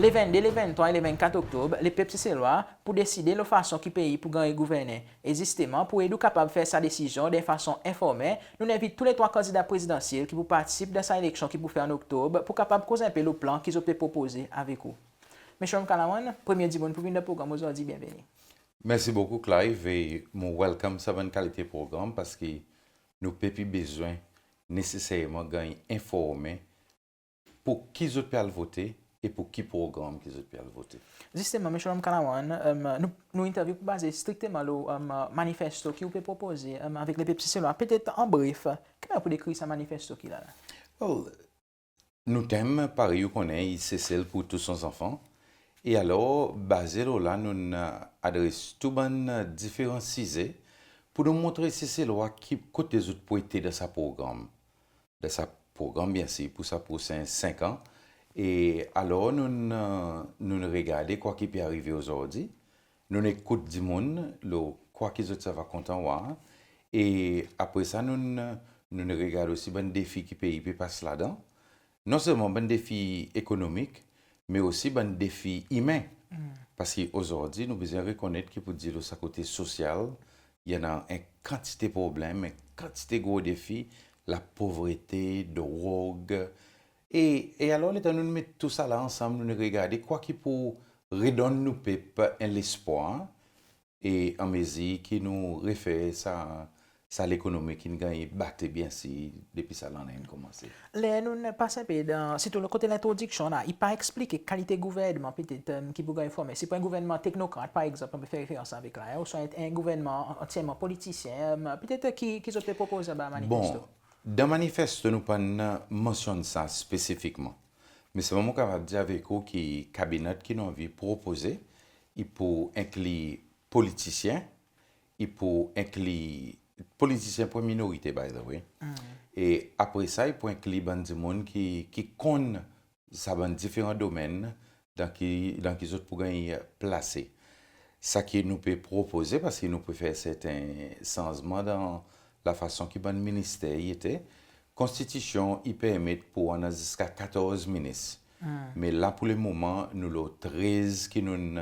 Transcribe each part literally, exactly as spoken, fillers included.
Le venn de, le venn trwa e le venn kat Oktob, lepep Seselwa pou deside lo fason ki pei pou ganny gouvernen. E zisteman, pou ed ou kapab fer sa desizyon dan en fason enformen, nou'n envit tou le trwa kandida prezidansyel ki pou partisip dan sa eleksyon ki pou fer an Oktob, pou kapab koz en pe lo plan ki zot pe propoze avek ou. Mesye Ramkalawan, premye dimoun pou vin dan progranm ozordi, byenveni. Mersi bokou, Clive, e mon welcome sa bann kalite progranm, parski nou pep i bezwen neseserman ganny enformen pou ki zot pe al vote e pou ki progranm ki zot pe al vote. Zisteman, Mesye Ramkalawan, nou, nou entervyou pou baze strikteman lo manifesto ki ou pe propoze avek lepep Seselwa. Petet an bref, ki mannyer ou pou dekrir sa manifesto ki la la? Well, nou tenm, parey ou konnen, i Sesel pour tout son zanfan. E alor, baze lo la, nou'n adres tou bann diferan size pour nou montre Seselwa ki kote zot pou ete dan sa progranm. Dan sa progranm, byensir, pour sa prosen senk an. E alor, nou'n, nou'n regarde kwa ki pe arive ozordi. Nou'n ekout dimoun lo kwa ki zot ti ava kontan war. E apre sa, nou'n, nou'n regard osi bann defi ki pei pe pas ladan. Non selman bann defi ekonomik, me osi bann defi imen. Parski ozordi, nou bezwen rekonnet ki pou dir lo sa kote sosyal, i annan en kantite problenm, en kantite gro defi, lapovrete, drog. E, e alor, letan nou'n met tou sa la ansanm, nou'n regarde kwa ki pou redonn nou pep en lespwar, e anmezir ki nou refer sa, sa lekonomi ki'n ganny bate, byensir, depi sa lannen in konmanse. Ler nou'n pas en pe dan, sirtou lo kote lentrodiksyon la, i pa eksplike kalite gouvernman petet ki pou ganny formen. Si pou en gouvernman teknokrat, par egzanp, nou pe fer referans avek la, ouswa en, en gouvernman antyerman politisyen, petet ki, ki zot pe propoze anba manifesto? Bon, dan manifesto, nou pa'n mansyonn sa spesifikman. Me selman mon kapab dir avek ou ki kabine ki nou anvi propoze, i pou enkli politisyen, i pou enkli, politisyen pou en minorite, by the way. E apre sa, i pou enkli bann dimoun ki, ki konn sa bann diferan domenn dan ki, dan ki zot pou ganny plase. Sa ki nou pe propoze, parski nou pe fer serten sanzman dan lafason ki bann minister i ete, Konstitisyon i permet pour annan ziska katorz minis. Me la, pour le moman, nou lo trez ki nou'n,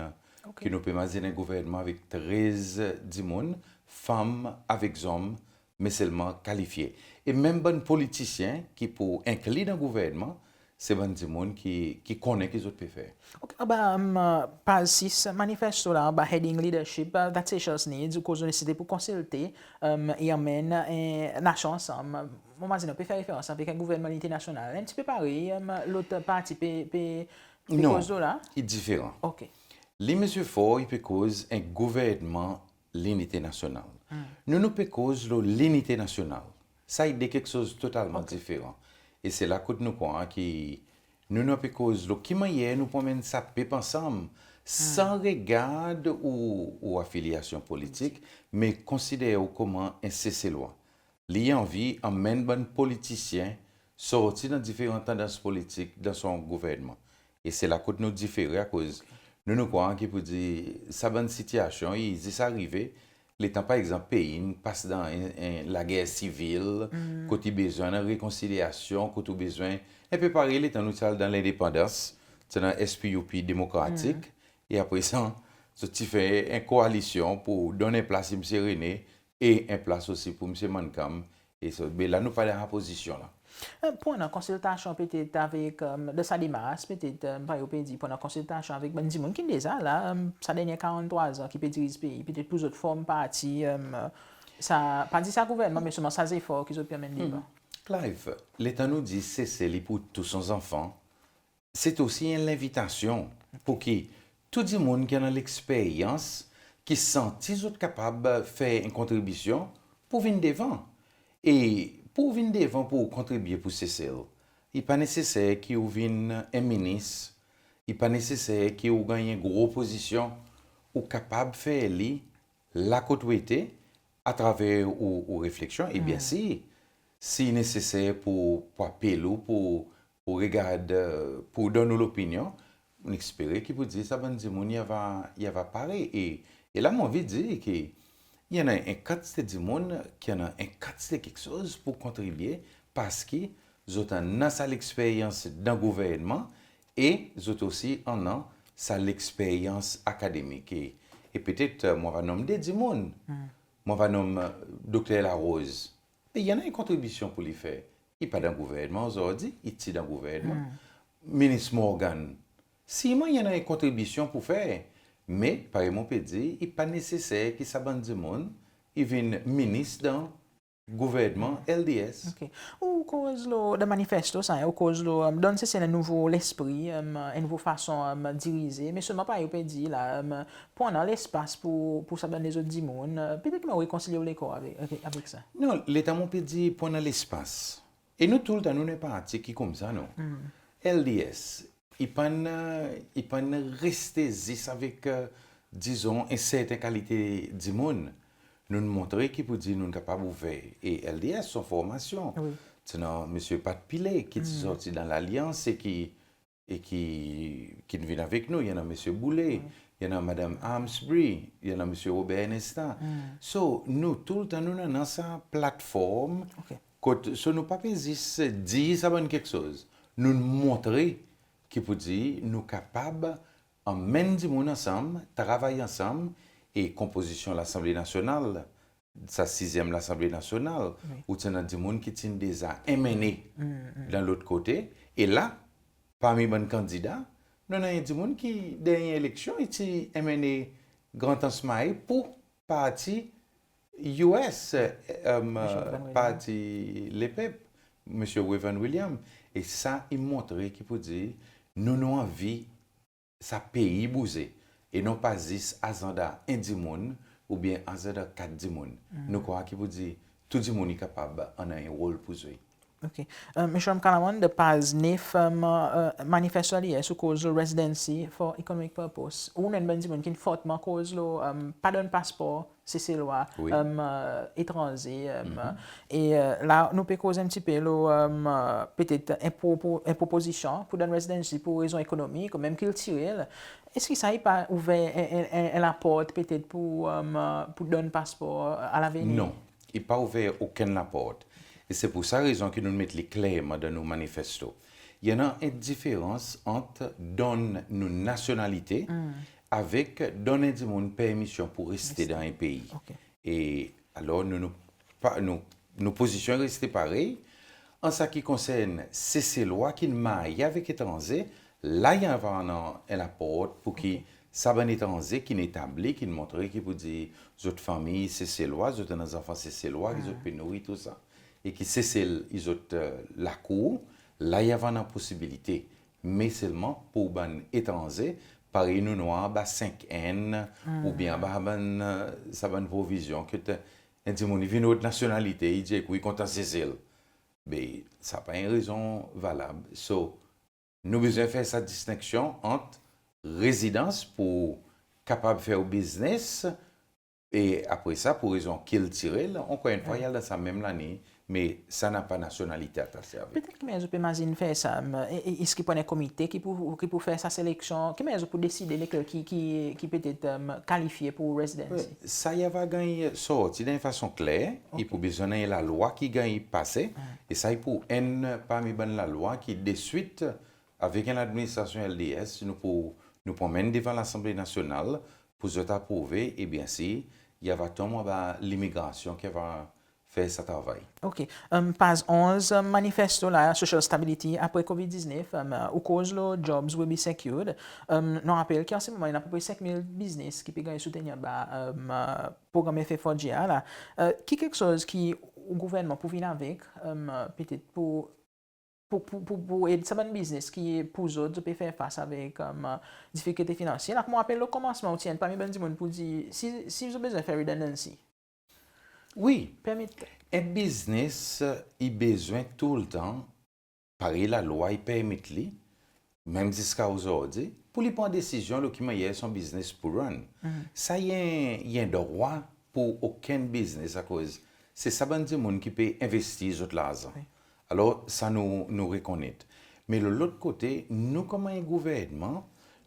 ki nou pe mazin en gouvernman avek trez dimoun, fanm avek zonm, me selman kalifye. E menm bann politisyen ki pou enkli dan gouvernman, se bann dimoun ki, ki konnen ki zot pe fer. Ok, anba, paz sis manifesto la, anba heading Leadership that Seychelles Needs, ou koz lo nesesite pou konsilte e anmenn en nasyon ansanm. Mon mazinen ou pe fer referans avek en gouvernman linite nasyonal. En pti pe parey lot parti pe, pe, pe koz lo la? Non, i diferan. Ok. Li, Msye Faure, i pe koz en gouvernman linite nasyonal. Nou, nou pe koz lo linite nasyonal. Sa i de keksoz totalman diferan. E se la kot nou krwar ki nou, nou pe koz lo ki mannyer nou pou anmenn sa pep ansanm, san regard ou, ou afilyasyon politik, me konsidere ou konman en Seselwa. Li anvi anmenn bann politisyen sorti dan diferan tandans politik dan son gouvernman. E se la kot nou difere, akoz nou, nou krwar ki pou dir sa bann sitiyasyon i zis arive letan, par egzanp, pei in pas dan en, en lager sivil, kot i bezwen annan rekonsilyasyon, kot ou bezwen, en pe parey letan nou ti al dan lendepandans, ti annan S P U P demokratik, e apre sa, zot ti fer en koalisyon pour donn en plas Msye René, e en plas osi pour Msye Mancham. E so, be la nou pa dan sa pozisyon la. Pou annan konsiltasyon petet avek, dan sa demars, petet, parey ou pe dir, pou annan konsiltasyon avek bann dimoun ki deza la, sa dernyen karanntrwa an ki pe diriz pei, petet pou zot form parti, sa, pa dir sa gouvernman, me selman sa zefor ki zot pe anmenn devan. Clive, letan nou dir Sesel i pour tou son zanfan, se osi en lenvitasyon pour ki tou dimoun ki annan leksperyans, ki santi zot kapab fer en kontribisyon, pou vin devan. E pou vin devan pour kontribye pour Sesel, i pa neseser ki ou vin en minis, i pa neseser ki ou ganny en gro pozisyon, ou kapab fer li la kot ou ete, atraver ou, ou refleksyon, e byensir, si neseser pour, pour apel ou, pour, pour regard, pour donn ou lopinyon, mon espere ki pou dir sa bann dimoun i ava, i ava pare. E, e la mon anvi dir ki i annan en kantite dimoun ki annan en kantite keksoz pour kontribye, parski zot annan sa leksperyans dan gouvernman, e zot osi annan sa leksperyans akademik. E, e petet, e, mon ava nonm de dimoun. Mon ava nonm, e, Dokter Larose. E i annan en kontribisyon pour li fer. I pa dan gouvernman ozordi, i ti dan gouvernman. Minis Morgan, sirman i annan en kontribisyon pour fer, me parey mon pe dir, i pa neseser ki sa bann dimoun i vin minis dan gouvernman L D S. OK. Ou koz lo, dan manifesto sa, ou koz lo, e, donn Sesel en nouvo lespri, e, en nouvo fason, e, dirize, me selman parey ou pe dir la, e, pou annan lespas pour, pour sa bann lezot dimoun, e, petet ki mon rekonsilye ou lekor avek, avek, avek sa. Non, letan mon pe dir pou annan lespas. E nou toultan, nou, nou en parti ki koumsa, non? L D S, i pa'n, e, i pa'n reste zis avek, e, dizon, en serten kalite dimoun. Nou'n montre ki pour dir nou'n kapab ouver. E L D S, son formasyon. Wi. Ti annan Msye Pat Pillay ki ti sorti dan Lalyans e ki, e ki, ki'n vin avek nou. I annan Msye Boulay, i annan Madanm Amesbury, i annan Msye Robert Ernesta. So, nou toultan, nou'n annan sa platform. OK. Kot, so nou pa pe zis dir sa bann keksoz. Nou'n montre ki pour dir nou kapab anmenn dimoun ansanm, travay ansanm, e konpozisyon Lasanble Nasyonal, sa sizyenm Lasanble Nasyonal, wi, ou ti annan dimoun ki ti'n deza M N A dan lot kote, e la, parmi bann kandida, nou annan en dimoun ki, dernyen eleksyon, i ti M N A Grand Anse Mahe pour parti U S, e, e, Msye Waven William. Parti Lepep, Msye Waven William. E sa i montre ki pour dir nou, nou anvi sa pei bouze, e non pa zis azanda en dimoun oubyen azanda kat dimoun. Nou krwar ki pour dir tou dimoun i kapab annan en rol pour zwe. OK. E, Msye Ramkalawan, dan paz nef, e, e, manifesto L D S, ou koz lo residency for economic purpose. Ou enn bann dimoun ki'n fortman koz lo, e, pa donn paspor Seselwa, wi, e, etranze, e, e, e, la, nou pe koz en pti pe lo, e, petet en propo-, en propozisyon pour donn residency pour rezon ekonomik ou menm kiltirel. Eski sa i pa ouver en, en, en, en laport petet pour, e, pour donn paspor alavenir? Non, i pa ouver okenn laport. E se pour sa rezon ki nou met li klerman dan nou manifesto. I annan en diferans ant donn nou nasyonalite avek donn en dimoun permisyon pour reste dan en pei. OK. E alor, nou, nou pa, nou, nou pozisyon i reste parey. An sa ki konsern Seselwa ki'n marye avek etranze, la i ava annan en laport pour ki sa bann etranze ki'n etabli, ki'n montre ki pour dir zot fanmir Seselwa, zot annan zanfan Seselwa, ki zot pe nouri, tou sa. E ki Sesel i zot, e, lakour, la i ava annan posibilite. Me selman pour bann etranze, parey nou'n war anba senk N, oubyen anba bann, e, sa bann provizyon ki te, en dimoun i vin rod nasyonalite, i dir ou i kontan Sesel. Be, sa pa en rezon valab. So, nou bezwen fer sa distenksyon ant rezidans pour kapab fer ou biznes, e apre sa, pour rezon kiltirel, ankor enn fwa, i al dan sa menm laliny, me sa napa nasyonalite atase avek. Petet ki mannyer zot pe mazin fer sa, e, e, eski pou annan en komite ki pou, ki pou fer sa seleksyon, ki mannyer zot pou deside lekel ki, ki, ki petet, e, kalifye pour residency? Wi, sa i ava ganny sorti dan en fason kler, i pou bezwen annan en lalwa ki ganny pase, e sa i pou enn parmi bann lalwa ki deswit, avek en ladministrasyon L D S, nou pou, nou pou anmenn devan Lasanble Nasyonal pour zot aprouve, e byensir, i ava tonm anba limigrasyon ki ava fer sa travay. OK. E, paz onz, e, manifesto la, social stability apre COVID diznef, e, ou koz lo jobs will be secured. E, nou rapel ki an se moman, i annan apepre senk mil biznes ki pe ganny soutenir anba, e, progranm F F R G la. E, ki keksoz ki ou gouvernman pou vin avek, e, petet pour pour, pour, pour, pour ed sa bann biznes ki pour zot, zot pe fer fas avek, e, difikilte finansyel. Akoz mon rapel lo konmansman, ou ti enn parmi bann dimoun pour dir, si, si zot bezwen fer redundancy. Wi. Permet. En biznes, e, i bezwen toultan, parey lalwa i permet li, menm ziska ozordi, pour li pran desizyon lo ki mannyer son biznes pou run. Sa i en, i en drwa pour okenn biznes, akoz se sa bann dimoun ki pe envestir zot larzan. Wi. Alor, sa nou, nou rekonnet. Me lo lot kote, nou konman en gouvernman,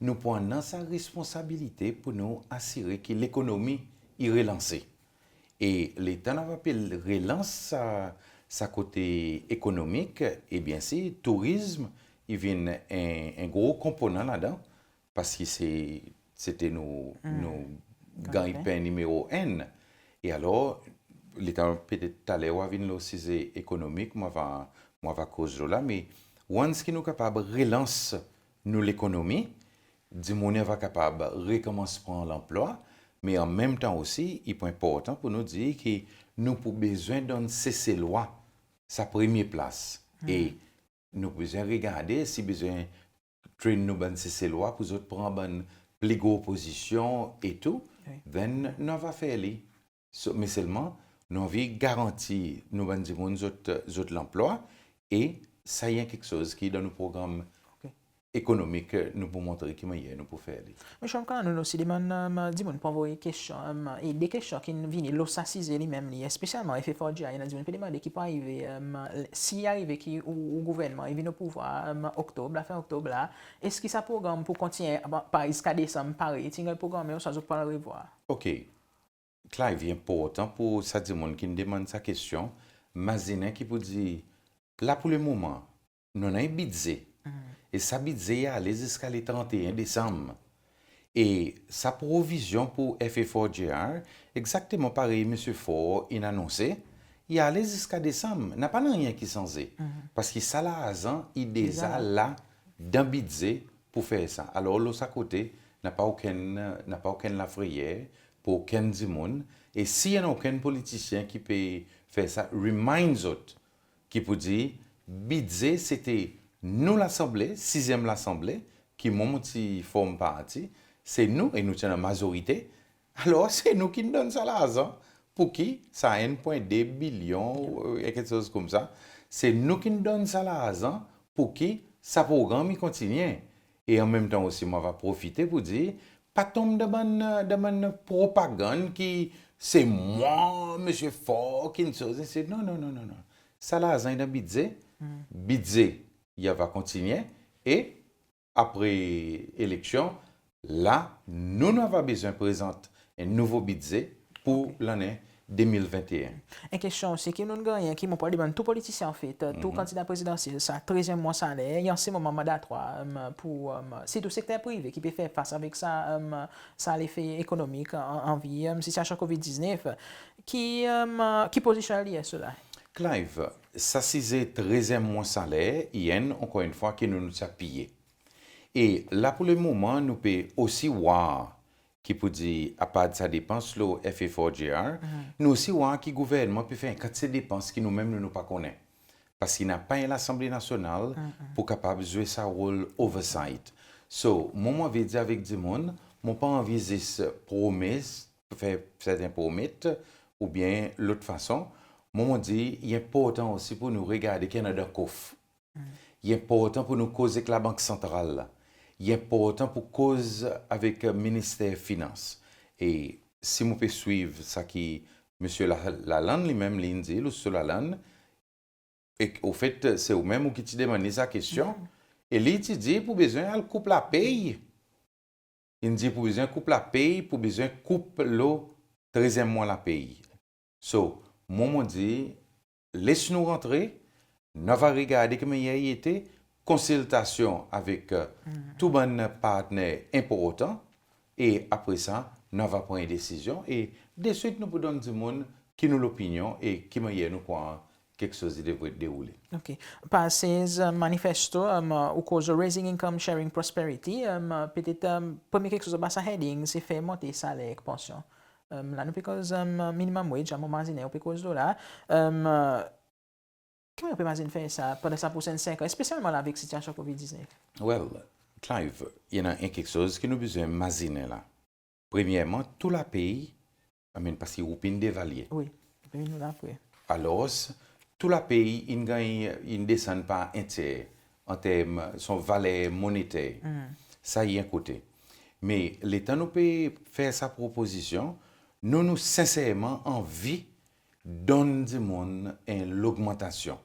nou pou annan sa responsabilite pour nou asire ki lekonomi i relanse. E letan nou ava pe relans sa, sa kote ekonomik, e byensir, tourizm, i vin en, en gro konponan ladan, paski se, se te nou, nou gannyen pen nimero enn. E alor, letan petet taler ou a vin lo size ekonomik, mon ava, mon ava koz lo la, me once ki nou kapab relans nou lekonomi, dimoun i ava kapab rekonmans pran lanplwa, me an menm tan osi, i pou enportan pour nou dir ki nou pou bezwen donn Seselwa sa premye plas. E nou pou bezwen regarde si bezwen train nou bann Seselwa pour zot pran bann pli gro pozisyon e tou, then nou ava fer li. So, me selman, nou anvi garanti nou bann dimoun zot, zot lanplwa, e sa i en keksoz ki dan nou progranm ekonomik, nou pou montre ki mannyer nou pou fer li. Msye Ramkalanan, nou osi demann, em, dimoun pour anvoy kestyon, em, e de kestyon ki'n vini lo sa size li menm li, espesyalman F F R G R, i annan dimoun pe demande ki pou arive, em, si i arive ki ou, ou gouvernman i vin o pouvwar, em, Oktob, lafen Oktob la, eski sa progranm pou kontinyen, pa, pa ziska Desanm parey ti'n ganny programe, ouswa zot pou al revwar? OK. Clive, i enportan pour sa dimoun ki'n demann sa kestyon, mazinen ki pou dir, la pour le moman, nou annan en bidze. E sa bidze i ale ziska le trannteyen Desanm. E sa provizyon pour F F R G R, egzakteman parey Msye Faure in anonse, i ale ziska Desanm. Napa nanryen ki sanze. Paski sa larzan i deza la dan bidze pour fer sa. Alor, lo sa kote, napa okenn, napa okenn lafreyer pour okenn dimoun. E si i annan okenn politisyen ki pe fer sa, remind zot ki pou dir, bidze, se te nou Lasanble, sizyenm Lasanble, ki mwan mon ti form parti, se nou, e nou ti annan mazorite, alor se nou ki'n donn sa larzan pour ki sa enn pwen de bilyon, e keksoz koumsa, se nou ki'n donn sa larzan pour ki sa progranm i kontinyen. E an menm tan osi, mon ava profite pour dir, pa tonm dan bann, dan bann propagann ki se mwan, Msye Faure, ki'n soz, se, non, non, non, non, non. Sa larzan i dan bidze, bidze i ava kontinyen, e apre eleksyon, la, nou, nou ava bezwen prezant en nouvo bidze pour lannen de mil venteen. En kestyon osi ki nou'n gannyen, ki mon pou demann tou politisyen, anfet, tou kandida prezidansyel, sa trezyenm mwan saler, i an se moman mandatrwa, em, pour, em, sirtou sekter prive ki pe fer fas avek sa, em, sa lefe ekonomik an, an vi, em, sitiasyon COVID diznef. Ki, em, ki pozisyon L D S lo la? Clive, sa size trezyenm mwan saler, i enn, ankor enn fwa, ki nou, nou ti apiye. E la pour le moman, nou pe osi war ki pou dir, apard sa depans lo F F R G R, nou osi war ki gouvernman pe fer en kantite depans ki nou menm nou, nou pa konnen. Paski napa en Lasanble Nasyonal pour kapab zwe sa rol oversight. So, mwan, mon anvi dir avek dimoun, mon pa anvi zis promes, fer serten promet, oubyen lot fason, mwan, mon dir, i enportan osi pour nou regarde ki annan dan kof. I enportan pour nou koz ek Labank Santral. I enportan pour koz avek Minister Finans. E si mon pe swiv sa ki Msye La-, Lalanne li menm, li'n dir, Loustau Lalanne, e ofet, se ou menm ou ki ti demann li sa kestyon, e li ti dir pour bezwen al koup lapey. In dir pour bezwen koup lapey, pour bezwen koup lo trezyenm mwan lapey. So, mwan, mon dir, les nou rantre, nou ava regarde ki mannyer i ete, konsiltasyon avek, e, tou bann partner enportan, e apre sa, nou ava pran en desizyon, e deswit nou pou donn dimoun ki nou lopinyon e ki mannyer nou krwar keksoz i devret deroule. OK. Parey, e, manifesto, e, ou koz Raising Income, Sharing Prosperity, e, petet, e, premye keksoz anba sa heading, se fer monte saler ek pansyon. E, la nou pe koz, e, minimum wage, mon mazinen ou pe koz lo la. E, ki mannyer ou pe mazinen fer sa pandan sa prosenn senk an, espesyalman la avek sitiasyon COVID diznef? Well, Clive, i annan en keksoz ki nou bezwen mazinen la. Premyerman, tou lapey, I mean, paski roupi in devalye. Wi, roupi in la pre. Alors, tou lapey in ganny, in desann par en tyer an term son valer moneter. Sa i en kote. Me letan nou pe fer sa propozisyon, nou, nou senserman anvi donn dimoun en logmantasyon.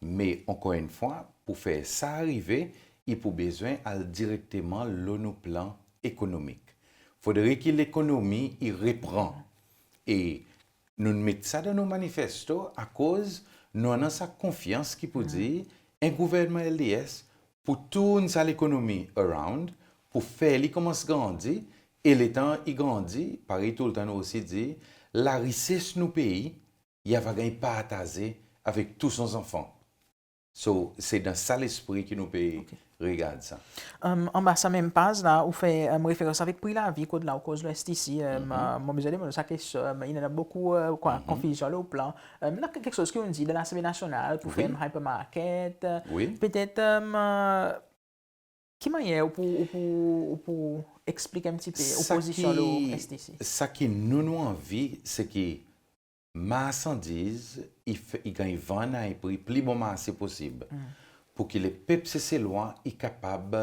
Me ankor enn fwa, pour fer sa arive, i pou bezwen al direkteman lo nou plan ekonomik. Fodre ki lekonomi i repran. E nou'n met sa dan nou manifesto akoz nou annan sa konfyans ki pou dir en gouvernman L D S pour tourn sa lekonomi around, pour fer li konmans grandi, e letan i grandi, parey toultan nou osi dir, larises nou pei i ava ganny partaze avek tou son zanfan. So, se dan sa lespri ki nou pe regard sa. Anba sa menm paz la, ou fer referans avek pri lavi, kot la ou koz lo STC. Mon bezwen demann ou sa kestyon, i annan bokou konfizyon lo plan. Annan keksoz ki ou'n dir dan Lasanble Nasyonal pour fer en hypermarket. Petet ki mannyer ou pou, ou pou, ou pou eksplik en pti pe ou pozisyon lo STC? Sa ki nou, nou anvi, se ki marsandiz i ganny vann a en pri pli bon marse posib, pour ki lepep Seselwa i kapab,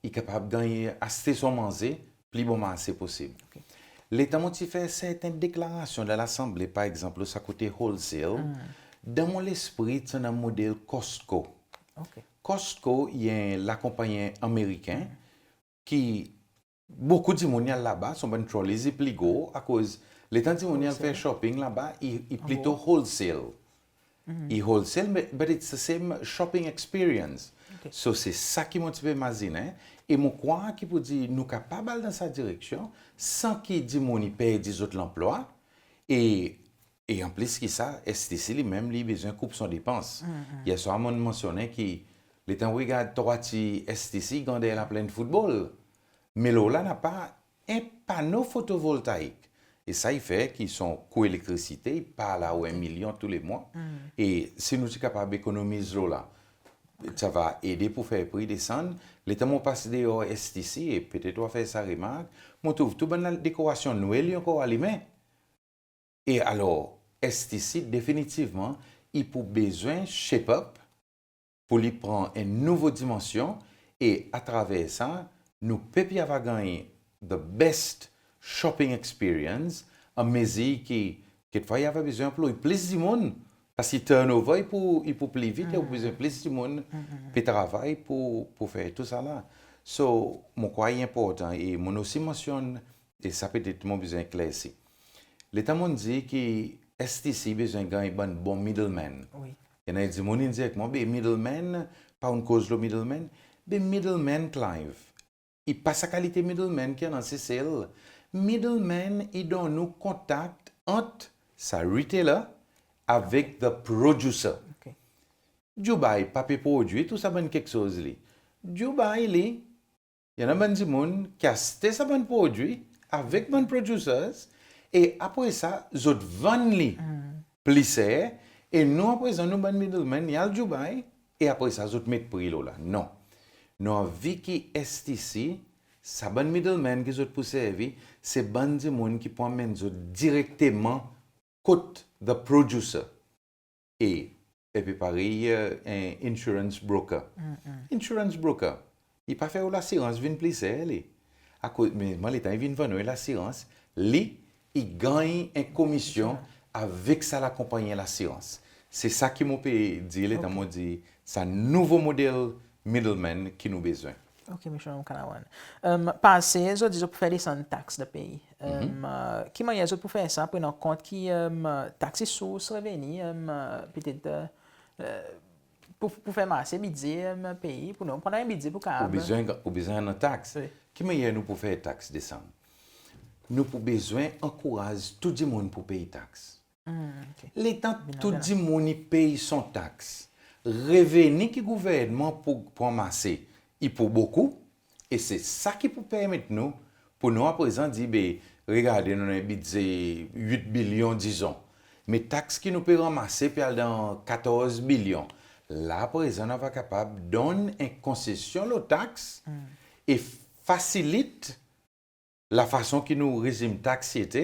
i kapab ganny aste son manze pli bon marse posib. Letan mon ti fer serten deklarasyon dan Lasanble, par egzanp, lo sa kote wholesale, dan mon lespri ti annan model Costco. Costco i en lakonpannyen Ameriken ki bokou dimoun i al laba, son bann trolleys i pli gro, akoz letan dimoun i al fer shopping laba, i plito wholesale. I wholesale, but it's the same shopping experience. So se sa ki mon ti pe mazinen, e mon krwar ki pour dir nou kapab al dan sa direksyon san ki dimoun i perdi zot lanplwa, e E anplis ki sa, STC li menm li bezwen koup son depans. Yer swar mon'n mansyonnen ki letan ou regard trwa tir STC i grander Laplenn Foutbol. Me lo la napa en pano fotovoltaik. E sa i fer ki son kou elektrisite i par la ou en milyon tou le mwan. E si nou ti kapab ekonomiz lo la, sa ava ede pour fer pri desann. Letan mon pas deor STC, e petet ou a fer sa remark, mon trouv tou bann dekorasyon Nwel i ankor alimen. E alor, STC definitivman i pou bezwen shape up pour li pran en nouvo dimansyon, e atraver sa nou pep i ava ganny the best shopping experience, anmezir ki kekfwa i ava bezwen anploy plis dimoun, paski turnover i pou, i pou pli vit, e ou bezwen plis dimoun pe travay pour, pour fer tou sa la. So mon krwar i enportan, e mon'n osi mansyonn, e sa petet mon bezwen eklersi. Letan mon'n dir ki STC bezwen ganny bann bon middleman. I annan dimoun in dir ek mwan, be middleman, pa ou'n koz lo middleman. Be middleman, Clive, i pa sa kalite middleman ki annan Sesel. Middleman i donn ou kontak ant sa retailer avek the producer. Dubai pa pe prodwi tou sa bann keksoz li. Dubai li, i annan bann dimoun ki aste sa bann prodwi avek bann producers, e apre sa zot vann li pli ser, e nou aprezan nou bann middleman i al Dubai, e apre sa zot met pri lo la. Non. Nou anvi ki STC, sa bann middleman ki zot pou servi, se bann dimoun ki pou anmenn zot direkteman kot the producer. E, e pe parey en insurance broker. Insurance broker, i pa fer ou lasirans vin pli ser li. Akoz, me, me letan i vin vann ou lasirans, li i ganny en komisyon avek sa lakonpannyen lasirans. Se sa ki mon pe dir letan mon dir sa nouvo model middleman ki nou bezwen. Ok, Msye Ramkalawan. Pase zot dir zot pou fer desann taks dan pei. Ki mannyer zot pou fer sa, prenon kont ki taks i sours reveni, petet pou, pou fer marse bidze pei, pour nou, pour nou annan en bidze pour kapab... Ou bezwen, ou bezwen annan taks. Ki mannyer nou pou fer taks desann? Nou pou bezwen ankouraz tou dimoun pour pey taks. Letan tou dimoun i pey son taks, reveni ki gouvernman pou, pou anmase i pou bokou, e se sa ki pou permet nou, pour nou aprezan dir, be, regarde, nou annan en bidze wit bilyon, dizon. Me taks ki nou pe ranmase pe al dan katorz bilyon. La aprezan nou ava kapab donn en konsesyon lo taks e fasilit lafason ki nou rezim taks i ete,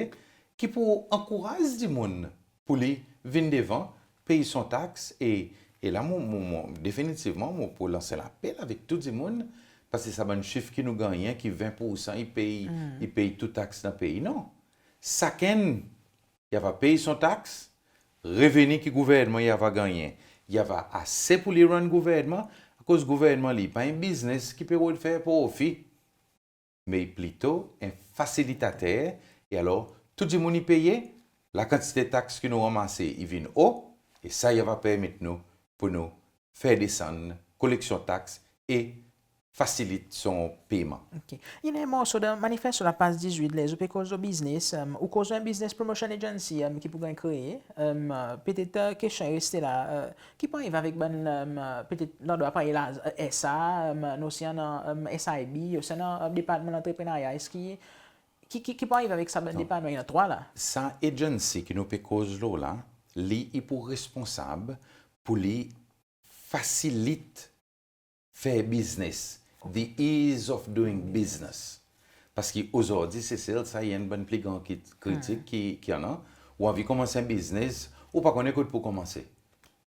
ki pou ankouraz dimoun pour li vin devan, pey son taks, e, e la mon, mon, mon, definitivman, mon pou lans en lapel avek tou dimoun, paski sa bann sif ki nou gannyen ki ven poursan i pey, i pey tou taks dan pei. Non. Sakenn i ava pey son taks, reveni ki gouvernman i ava gannyen, i ava ase pour li rann gouvernman, akoz gouvernman li pa en biznes ki pe rod fer profi, me i plito en fasilitater, e alor tou dimoun i peye, lakantite taks ki nou ranmase i vin o, e sa i ava permet nou pour nou fer desann koleksyon taks e fasilit son peyman. OK. I annan en morso dan manifesto la, paz dizwit, ler zot pe koz lo biznes, ou koz lo en Business Promotion Agency ki pou ganny kree. Petet kestyon i reste la, ki pou ariv avek bann, petet landrwa parey la, S A, nou osi annan S I B, osi annan Departman Lantreprenarya, eski ki, ki, ki pou ariv avek sa bann departman, i annan trwa la? Sa agency ki nou pe koz lo la, li i pou responsab pour li fasilit fer biznes, the ease of doing business. Parski ozordi Sesel, sa i enn bann pli gran ki, kritik ki, ki annan. Ou anvi konmans en biznes, ou pa konnen kot pou konmanse.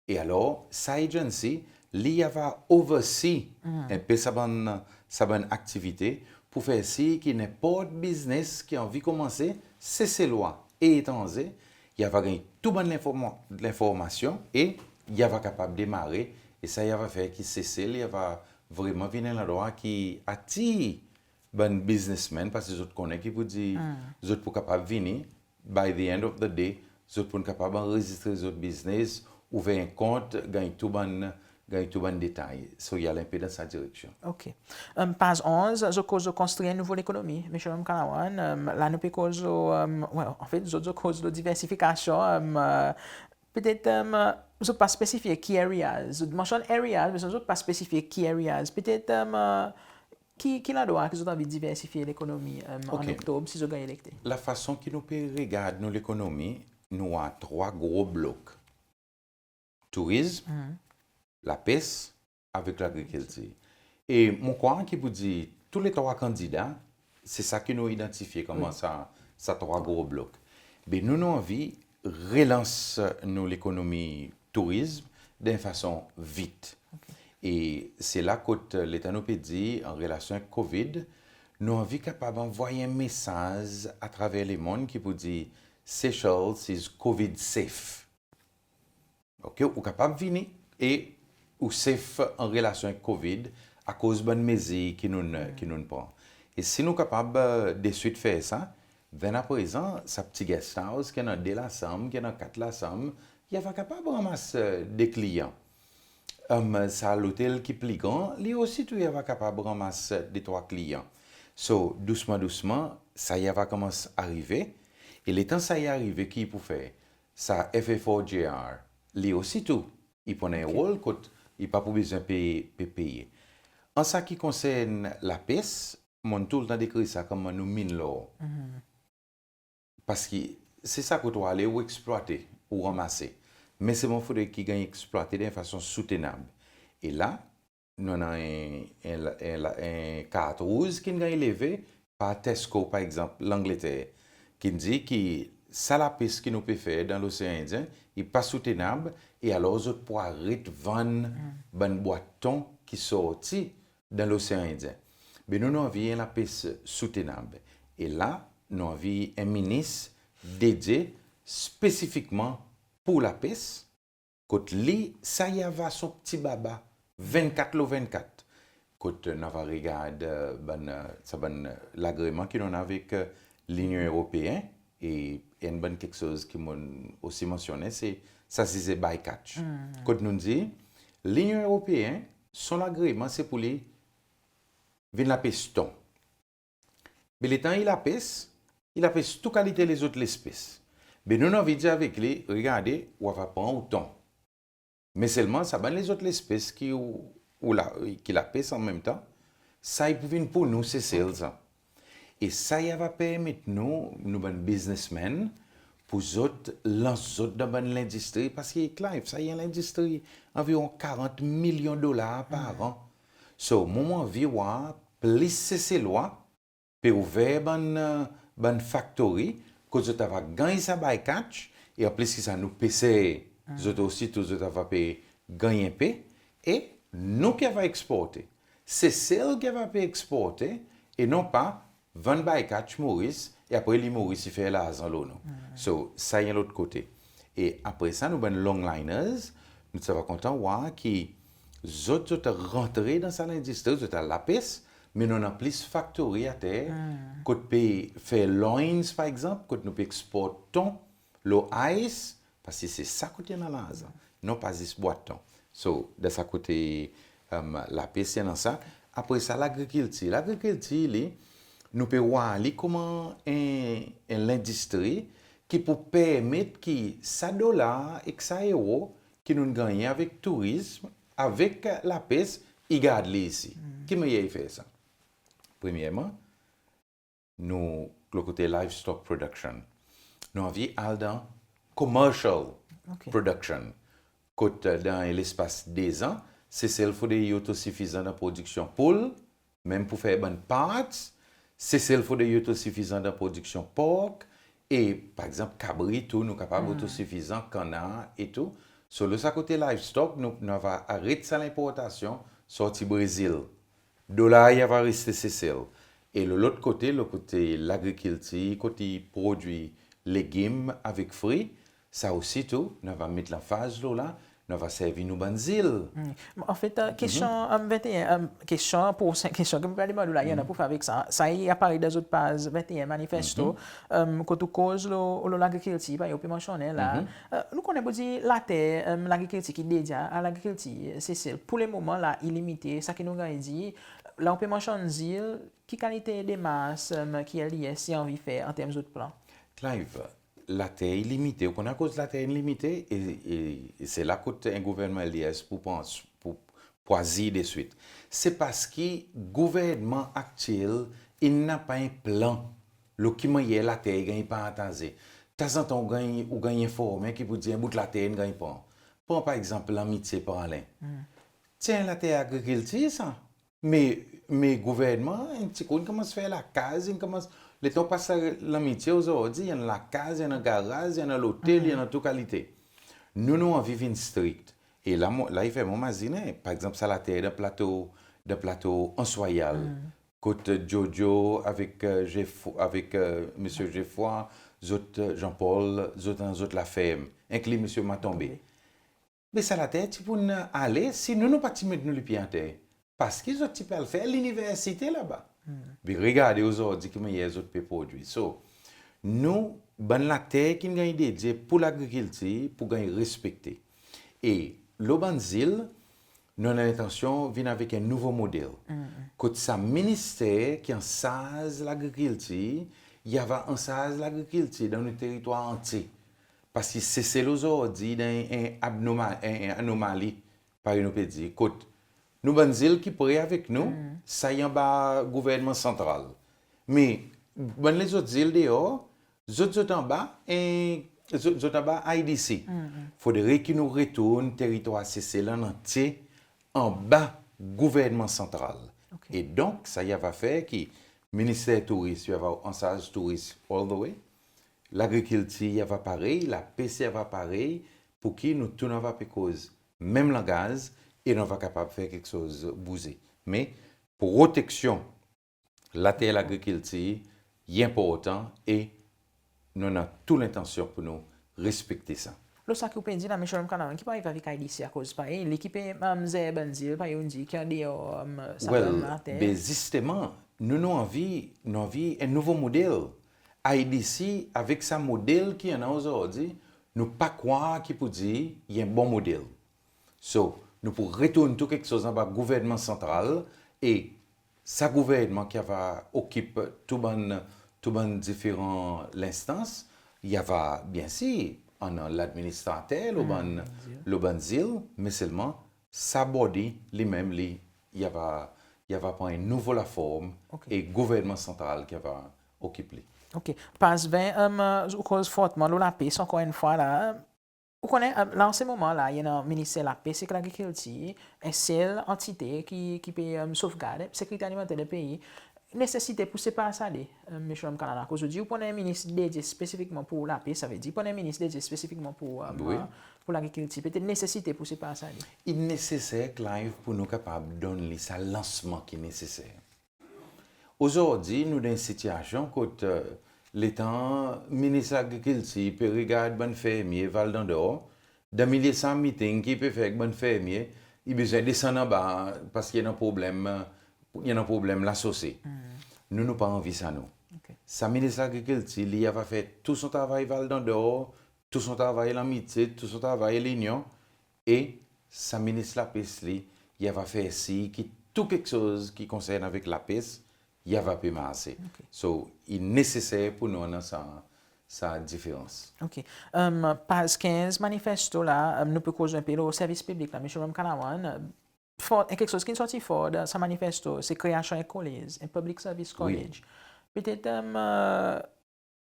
E alor, sa agency, li i ava oversee en pe sa bann, sa bann aktivite pour fer sir ki nenport biznes ki anvi konmanse, Seselwa e etranze, i ava ganny tou bann lenforma-, lenformasyon e i ava kapab demare. E sa i ava fer ki Sesel i ava vreman vin en landrwa ki atir bann biznesmenn, parski zot konnen ki pou dir, zot pou kapab vini, by the end of the day, zot pou kapab anrezistre zot biznes, ouver en kont, ganny tou bann, ganny tou bann detay. So, i al en pe dan sa direksyon. OK. Paz onz, zot koz zot konstri en nouvo lekonomi, Msye Ramkalawan. La nou pe koz lo, well, anfet, zot, zot koz lo diversifikasyon, petet zot pa spesifye ki areas. Zot mansyonn areas, me zot pa spesifye ki areas. Petet ki, ki landrwa ki zot anvi diversifye lekonomi an Oktob si zot ganny elekte? Lafason ki nou pe regard nou lekonomi, nou annan trwa gro blok. Tourizm, lapes, avek lagrikiltir. E mon krwar ki pou dir tou le trwa kandida, se sa ki nou idantifye konman sa, sa trwa gro blok. Be nou, nou anvi relans nou lekonomi tourizm dan en fason vit. OK. E se la kot letan nou pe dir an relasyon ek COVID, nou anvi kapab anvoy en mesaz atraver lemonn ki pou dir Seychelles is COVID safe. OK, ou kapab vini e ou safe an relasyon ek COVID akoz bann mezir ki nou'n, ki nou'n pran. E si nou kapab deswit fer sa, then aprezan, sa pti guest house ki annan de lasanm, ki annan kat lasanm, i ava kapab ranmas de kliyan. Sa lotel ki pli gran, li osi tou i ava kapab ranmas de trwa kliyan. So, dousman, dousman, sa i ava konmans arive. E letan sa i arive, ki i pou fer? Sa F A four J R, li osi tou, i pou annan en rol kot i pa pou bezwen pe, pe peye. An sa ki konsern lapes, mon'n toultan dekrir sa konman nou min lor. Parski se sa kot ou ale, ou eksplwate, ou ranmase. Me selman fodre ki ganny eksplwate dan en fason soutenab. E la, nou annan en, en, en, en kart rouz ki'n ganny leve par Tesco, par egzanp, Langleter, ki'n dir ki sa lapes ki nou pe fer dan Losean Endyen, i pa soutenab, e alor zot pou aret vann bann bwat ton ki sorti dan Losean Endyen. Be nou, nou anvi en lapes soutenab. E la, nou anvi en minis dedye spesifikman pour lapes, kot li, sa i ava son pti baba vennkat lo vennkat. Kot nou ava regard bann, sa bann lagreman ki nou annan avek Linyon Eropeen, e enn bann keksoz ki mon'n osi mansyonnen, se sa size bycatch. Kot nou'n dir, Linyon Eropeen, son lagreman se pour li vin lapes ton. Be letan i lapes, i lapes tou kalite lezot lespes. Be nou, nou anvi dir avek li, regarde, ou ava pran ou ton. Me selman sa bann lezot lespes ki ou, ou la, ki lapes an menm tan, sa i pou vin pour nou Sesel sa. E sa i ava permet nou, nou bann biznesmenn, pour zot lans zot dan bann lendistri, parski Clive, sa i en lendistri anviron karant milyon dolar par an. So, mwan, mon anvi war plis Seselwa pe ouver bann, bann faktori, kot zot ava ganny sa bycatch, e anplis ki sa, nou peser, zot osi tou zot ava pe ganny en pe, e nou ki ava eksporte. Sesel ki ava pe eksporte, e non pa vann bycatch Moris, e apre li Moris i fer larzan lo nou. So, sa i en lot kote. E apre sa, nou bann longliners, nou ti ava kontan war ki zot, zot rantre dan sa lendistri, zot al lapes, me nou annan plis faktori ater, kot pe fer loins, par egzanp, kot nou pe eksport ton, lo ice, parski se sa kot i annan larzan. Non pa zis bwat ton. So, dan sa kote, Em, lapes i annan sa. Apre sa, lagrikiltir. Lagrikiltir li, nou pe war li konman en, en lendistri ki pou permet ki sa dolar ek sa ero ki nou'n gannyen avek tourizm, avek lapes, i gard li isi. Ki mannyer i fer sa? Premyerman, nou, lo kote livestock production, nou anvi al dan commercial production. Kot, e, dan lespas dezan, Sesel fodre i otosifizan dan prodiksyon poul, menm pour fer bann parts, Sesel fodre i otosifizan dan prodiksyon pork, e, par egzanp, kabri tou, nou kapab otosifizan, kannar e tou. So, lo sa kote livestock, nou, nou ava aret sa lenportasyon sorti Brezil. Dolar i ava reste Sesel. E lo lot kote, lo kote lagrikiltir, kot i prodwi legim avek fri, sa osi tou, nou ava met lanfaz lo la, nou ava servi nou bann zil. Anfet, kestyon, e, venteen, e, kestyon, prosen kestyon ki mon pe demann ou la, i annan pour fer avek sa. Sa i aparet dan zot paz venteen manifesto, e, kot ou koz lo, lo lagrikiltir, parey ou pe mansyonn la. E, nou konnen pour dir later, e, lagrikiltir ki dedye a lagrikiltir, Sesel, pour le moman la, i limite, sa ki nou ganny dir, la ou pe mansyonn zil, ki kalite demars, e, ki L D S i anvi fer an term zot plan? Clive, later i limite. Ou konnen akoz later i limite, e, e, e se la kot en gouvernman L D S pou pran, pou, pou azir deswit. Se parski gouvernman aktyel i napa en plan lo ki mannyer later i ganny partaze. Tanzantan ou ganny, ou ganny enformen ki pour dir en bout later in ganny pran. Pran par egzanp Lanmitye, Praslin. Ti en later agrikiltir sa. Me, me gouvernman, en pti kou, in konmans fer lakaz, in konmans, letan ou pas Lanmitye ozordi, i annan lakaz, i annan garaz, i annan lotel, i annan tou kalite. Nou, nou anvi vin strik. E la, mon, la i fer mwan mazinen, par egzanp, sa later dan plato, dan plato Anse Royale, kot Jojo avek, e, Jeff-, avek, e, Msye Geoffroy, zot, e, Jean-Paul, zot annan zot laferm, enkli Msye Matombe. Be sa later ti pou'n ale si nou, nou pa ti met nou lipye ater. Parski zot ti pe al fer liniversite laba. Be regarde ozordi ki mannyer zot pe prodwi. So, nou, bann later ki'n ganny dedye pour lagrikiltir, pou ganny respekte. E lo bann zil, nou annan lentansyon vin avek en nouvo model. Kot sa minister ki ansarz lagrikiltir, i ava ansarz lagrikiltir dan nou teritwar antye. Parski Sesel ozordi dan en, en abnorma-, en, en anomali, parey nou pe dir, kot nou bann zil ki pre avek nou, sa i anba gouvernman santral. Me bann lezot zil deor, zot, zot anba, en, zot, zot anba I D C. Fodre ki nou retourn teritwar Sesel an antye anba gouvernman santral. E donk, sa i ava fer ki Minister Touris, i ava ansarz touris all the way. Lagrikiltir i ava parey, lapes i ava parey, pour ki nou tou nou ava pe koz menm langaz e nou ava kapab fer keksoz bouze. Me proteksyon later lagrikiltir i enportan e nou annan tou lentansyon pour nou respekte sa. Lo sa ki ou pe dir la, Msye Ramkalawan, ki pou arive avek I D C, akoz parey li ki pe, e, zer bann zil, parey ou'n dir, ki andeor, e, sa bann later. Well, be zisteman, nou, nou anvi, nou anvi en nouvo model. I D C, avek sa model ki annan ozordi, nou pa krwar ki pou dir i en bon model. So, nou pou retourn tou keksoz anba gouvernman santral e sa gouvernman ki ava okip tou bann, tou bann diferan lenstans, i ava, byensir, annan ladministrater lo bann, lo bann zil, me selman sa body li menm li, i ava, i ava pran en nouvo laform e gouvernman santral ki ava okip li. Ok. Paz ven, e, ou koz fortman lo lapes, ankor enn fwa la, ou konnen, e, la, an se moman la, i annan Minister Lapes ek Lagrikiltir, en sel antite ki, ki pe, e, sofgard sekirite alimanter dan pei. Nesesite pour separ sa de, e, Msye Ramkalawan, akoz ou dir ou pou annan en minis dedye spesifikman pour lapes, savedir pou annan en minis dedye spesifikman pour, e, pour lagrikiltir. Petet nesesite pour separ sa de. I neseser, Clive, pour nou kapab donn li sa lansman ki neseser. Ozordi, nou dan en sitiyasyon kot, e, letan Minis Lagrikiltir pe regard bann fermye Val d'Andorre, dan milye sa miting ki pe fer ek bann fermye, i bezwen desann anba parski i annan problenm, i annan problenm lasose. Nou, nou pa anvi sa, nou. Ok. Sa Minis Lagrikiltir, li ava fer tou son travay Val d'Andorre, tou son travay Lanmitye, tou son travay Linyon, e sa Minis Lapes, li, i ava fer sir ki tou keksoz ki konsern avek lapes, i ava pe marse. So, i neseser pour nou annan sa, sa diferans. OK. Paz kenz manifesto la, nou pe koz en pe lo servis piblik la, Msye Ramkalawan, for, en keksoz ki'n sorti for dan sa manifesto, se kreasyon en kolez, en Public Service College. Petet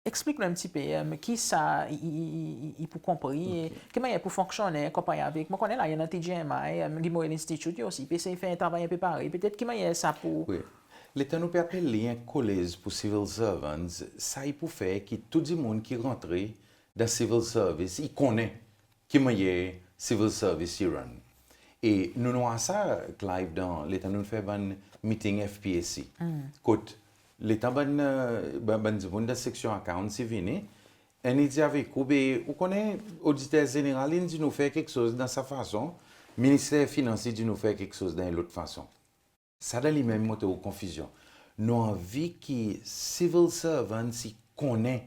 eksplik nou en pti pe kisa i, i, i, i, i pou konpri, ki mannyer pou fonksyonnen konpare avek, mon konnen la i annan TGMI, Guy Morel Institute, i osi pe esey fer en travay en pe parey. Petet ki mannyer sa pou... Wi. Letan nou pe apel li en kolez pour civil servants, sa i pou fer ki tou dimoun ki rantre dan civil service i konnen ki mannyer civil service i run. E nou'n war sa, Clive, dan letan nou'n fer bann meeting FPAC. Kot letan bann, bann, bann dimoun dan seksyon accounts i vini, enn i dir avek ou, be ou konnen Oditer Zeneral in dir nou fer keksoz dan sa fason, Minister Finans i dir nou fer keksoz dan en lot fason. Sa dan li menm i montre ou konfizyon. Nou anvi ki civil servants i konnen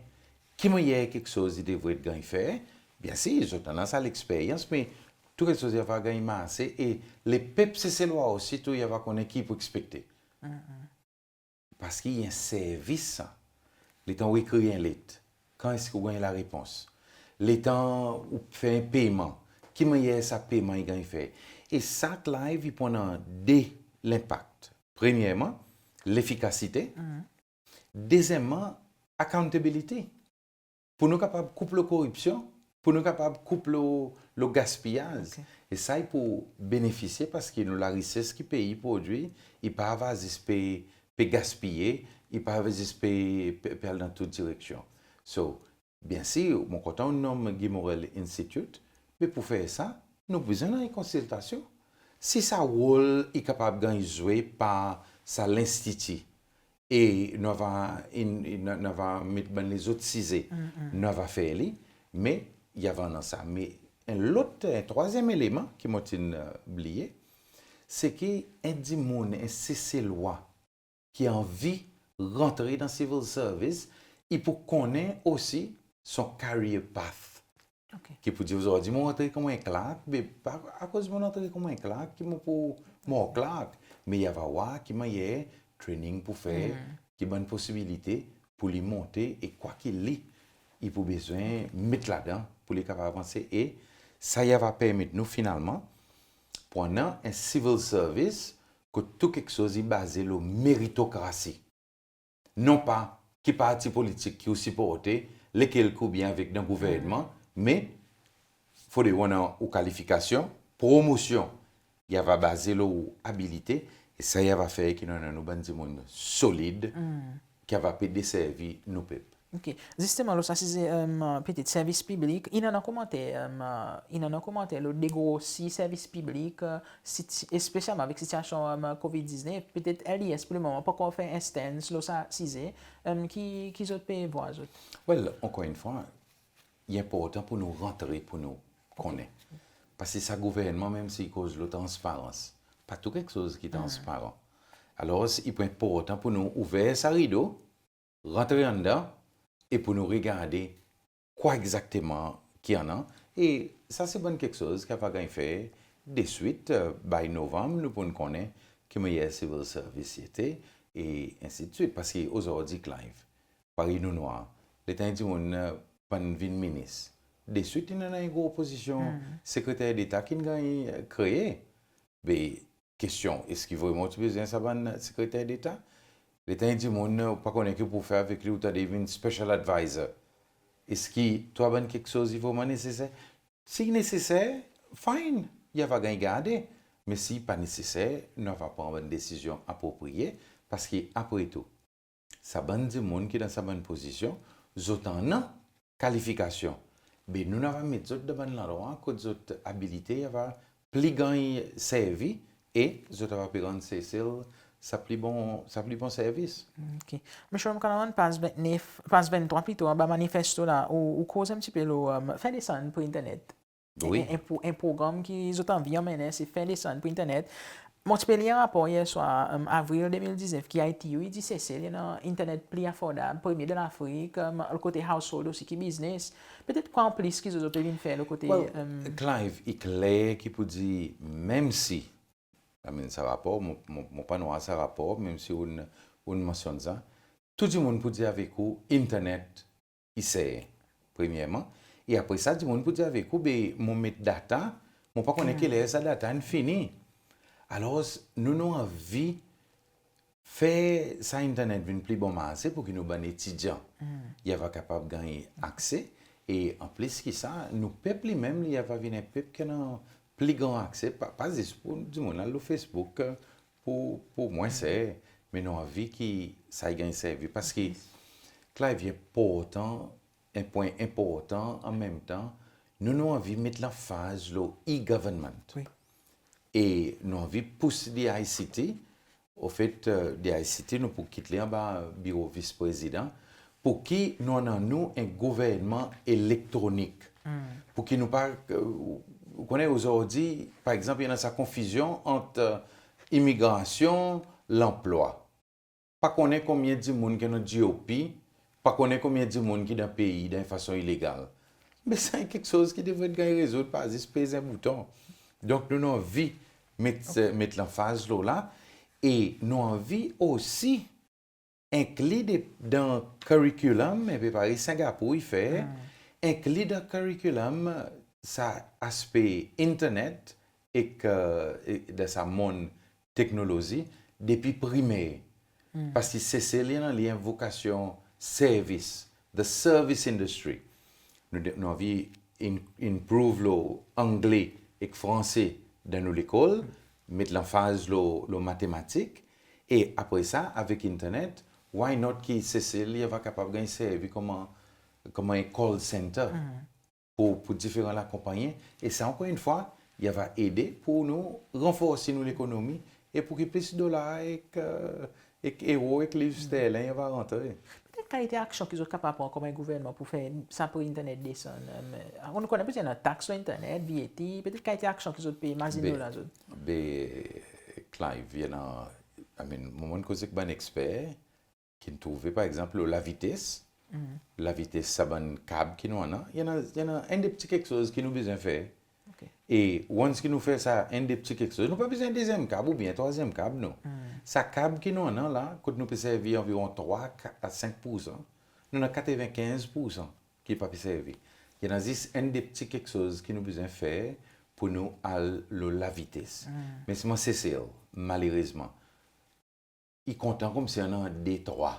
ki mannyer keksoz i devret ganny fer. Byensir, zot annan sa leksperyans, me tou keksoz i ava ganny marse e lepep Seselwa osi tou i ava konnen ki i pou ekspekte. Parski i en servis sa. Letan ou ekrir en let, kan eski ou ganny larepons? Letan ou fer en peyman, ki mannyer sa peyman i ganny fer? E sa, Clive, i pou annan de lenpak. Premyerman, lefikasite. Dezyenmman, accountability. Pour nou kapab koup lo koripsyon, pour nou kapab koup lo, lo gaspiyaz. E sa i pou benefisye parski nou larises ki pei i prodwir, i pa ava zis pe, pe gaspiye, i pa ava zis pe, pe, pe al dan tou direksyon. So, byensir, mon kontan ou nonm Guy Morel Institute, me pour fer sa, nou bezwen annan en konsiltasyon. Si sa rol i kapab ganny zwe par sa lenstiti, e nou ava, in, in, nou ava met bann lezot size, nou ava fer li, me i ava annan sa. Me en lot, en trwazyenm eleman ki mon ti'n bliye, se ki en dimoun, en Seselwa ki anvi rantre dan civil service, i pou konnen osi son career path. Ki pou dir ozordi mon rantre konman en clerk, be pa akoz mon rantre konman en clerk ki mon pou mor clerk, me i ava war ki mannyer training pou fer, ki bann posibilite pour li monte e kwa ki li i pou bezwen met ladan pour li kapab avanse. E sa i ava permet nou finalman pour annan en civil service kot tou keksoz i baze lo meritokrasi. Non pa ki parti politik ki ou siporte, lekel ki ou byen avek dan gouvernman, me fodre ou annan ou kalifikasyon, promosyon i ava baze lo ou abilite, e sa i ava fer ki nou annan nou bann dimoun solid ki ava pe deservi nou pep. OK. Zisteman, lo sa size, petet servis piblik, in annan komanter, in annan komanter lo degrosi servis piblik, espesyalman avek sitiyasyon COVID diznef. Petet LDS pour le moman pa ankor fer en stance lo sa size. Ki, ki zot pe vwar zot? Well, ankor enn fwa, i enportan pour nou rantre pour nou konnen. Parski sa gouvernman, menm si i koz lo transparans, pa tou keksoz ki transparan. Alors, i pou enportan pour nou ouver sa rido, rantre andan e pour nou regarde kwa egzakteman ki annan. E sa se bann keksoz ki ava ganny fer deswit, by Novanm, nou pou'n konnen ki mannyer civil service i ete, e ensidswit. Parski ozordi, Clive, parey nou'n war, letan en dimoun pa'n vin minis, deswit in annan en gro pozisyon sekreter deta ki'n ganny kree. Be kestyon, eski vreman ou ti bezwen sa bann sekreter deta? Letan en dimoun ou pa konnen ki ou pou fer avek li, ou tande i vin special advisor, eski tou sa bann keksoz i vreman neseser? Si i neseser, fine, i ava ganny garde. Me si i pa neseser, nou ava pran bann desizyon apropriye, parski apre tou, sa bann dimoun ki dan sa bann pozisyon, zot annan kalifikasyon. Be nou, nou ava met zot dan bann landrwa kot zot abilite i ava pli ganny servi e zot ava pe rann Sesel sa pli bon, sa pli bon servis. OK. Msye Ramkalawan, paz ventnef, paz venntrwa plito, anba manifesto la, ou, ou koz en pti pe lo fer desann pri internet. Wi. En, en, en progranm ki zot anvi anmennen, se fer desann pri internet. Mon ti pe lir en rapor yer swar, avril de mil diznef, ki ITU i dir Sesel i annan internet pli afordab, premye dan Lafrik, lo kote household osi ki biznes. Petet kwa an plis ki zot, zot pe vin fer lo kote... Well, Clive, i kler ki pour dir, menm si I mean, sa rapor, mon, mon, mon pa'n war sa rapor, menm si ou'n, ou'n mansyonn sa. Tou dimoun pou dir avek ou, internet i ser, premyerman. E apre sa, dimoun pou dir avek ou, be, mon met data, mon pa konnen ki ler sa data in fini. Alors, nou, nou anvi fer sa internet vin pli bon marse pour ki nou bann etidyan i ava kapab ganny akse. E anplis ki sa, nou pep li menm, li ava vin en pep ki annan pli gran akse, pa, pa zis pour dimoun al lo Facebook, pour, pour mwen ser, me nou anvi ki sa i ganny servi. Parski, Clive, i enportan, en pwen enportan an menm tan, nou, nou anvi met lanfaz lo e-government. Wi. E nou anvi pous D I C T, ofet, e, D I C T, nou pou kit li anba biro Vis-Prezidan, pour ki nou annan nou en gouvernman elektronik. Pour ki nou pa, e, ou konnen ozordi, par egzanp, i annan sa konfizyon ant, e, imigrasyon, lanplwa. Pa konnen konbyen dimoun ki annan G O P, pa konnen konbyen dimoun ki dan pei dan en fason ilegal. Me sa en keksoz ki devret ganny rezoud par zis pez en bouton. Donk, nou, nou anvi met, e, met lanfaz lo la, e nou anvi osi enkli de, dan curriculum, en pe parey Singapour i fer, enkli dan curriculum sa aspe internet ek, e, dan sa monn teknolozi depi primer. Parski Sesel i annan li en vokasyon servis, the service industry. Nou de, nou anvi in, improve lo Angle ek Franse dan nou lekol, met lanfaz lo, lo matematik, e apre sa, avek internet, why not ki Sesel i ava kapab ganny servi konman, konman en call center pour, pour diferan lakonpannyen. E sa, ankor enn fwa, i ava ede pour nou ranforsi nou lekonomi e pour ki plis dolar ek, e, ek ero ek liv sterlin i ava rantre. Pe kalite aksyon ki zot kapab pran konman gouvernman pour fer sa pri internet desann? E, nou konnen pe annan taks lo internet, V A T, petet kalite aksyon ki zot pe mazin lo la zot? Be, Clive, i annan, I mean, mon, mon koz ek bann eksper, ki'n trouve, par egzanp, lo lavites. Lavites sa bann kab ki nou annan, i annan, i annan enn de pti keksoz ki nou bezwen fer. E once ki nou fer sa enn de pti keksoz, nou pa bezwen dezyenm kab oubyen trwazyenm kab, non. Sa kab ki nou annan la, kot nou pe servi anviron trwa a senk poursan, nou annan katrevenkenz poursan ki pa pe servi. I annan zis enn de pti keksoz ki nou bezwen fer pour nou al lo lavites. Me selman Sesel, malerezman, i kontan konmsi annan de, trwa.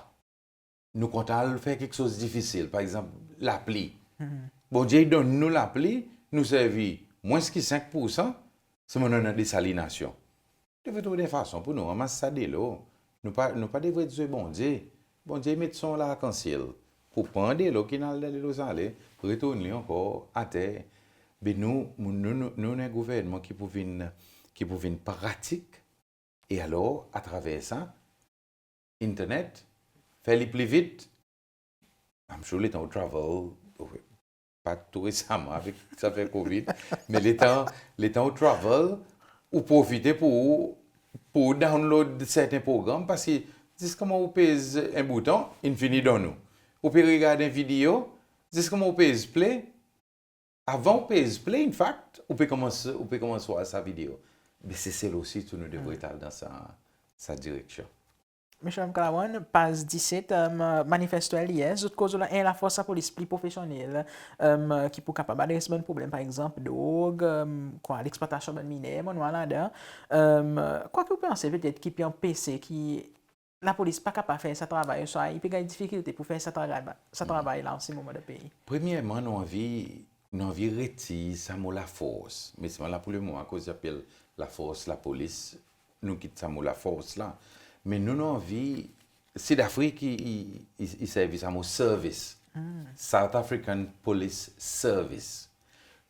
Nou kontan al fer keksoz difisil, par egzanp, lapli. Bondye i donn nou lapli, nou servi mwens ki senk poursan, selman nou annan desalinasyon. Devret trouv en fason pour nou ranmas sa delo. Nou pa, nou pa devret zwe Bondye. Bondye i met son larkansyel pour pran delo ki'n al dan Lezale, retourn li ankor ater. Be nou, nou, nou, nou, nou annan en gouvernman ki pou vin, ki pou vin pratik, e alor, atraver sa, internet, fer li pli vit. I'm sure letan ou travel, pa tou resaman avek sa afer covid, me letan, letan ou travel, ou profite pour, pour download serten progranm, parski zis konman ou pez en bouton, in fini donn ou. Ou pe regard en video, zis konman ou pez play, avan ou pez play, in fact, ou pe konmans, ou pe konmans war sa video. Be Sesel osi tou nou devret al dan sa, sa direksyon. Msye Ramkalawan, paz diset, e, manifesto L D S, zot koz lo en lafors lapolis pli profesyonnel, e, ki pou kapab adres bann problenm, par egzanp, drog, e, kwa, leksplwatasyon bann miner, mon war ladan. E, kwa ki ou panse petet ki pe anpese ki lapolis pa kapab fer sa travay, ouswa i pe ganny difikilte pour fer sa travay, sa travay la an se moman dan pei? Premyerman, nou anvi, nou anvi retir sa mo lafors. Me selman la pour lemoman, akoz i apel lafors lapolis, nou kit sa mo lafors la. Me nou, nou anvi, Sid Afrik i, i, i, i servi sa mo service. South African Police Service.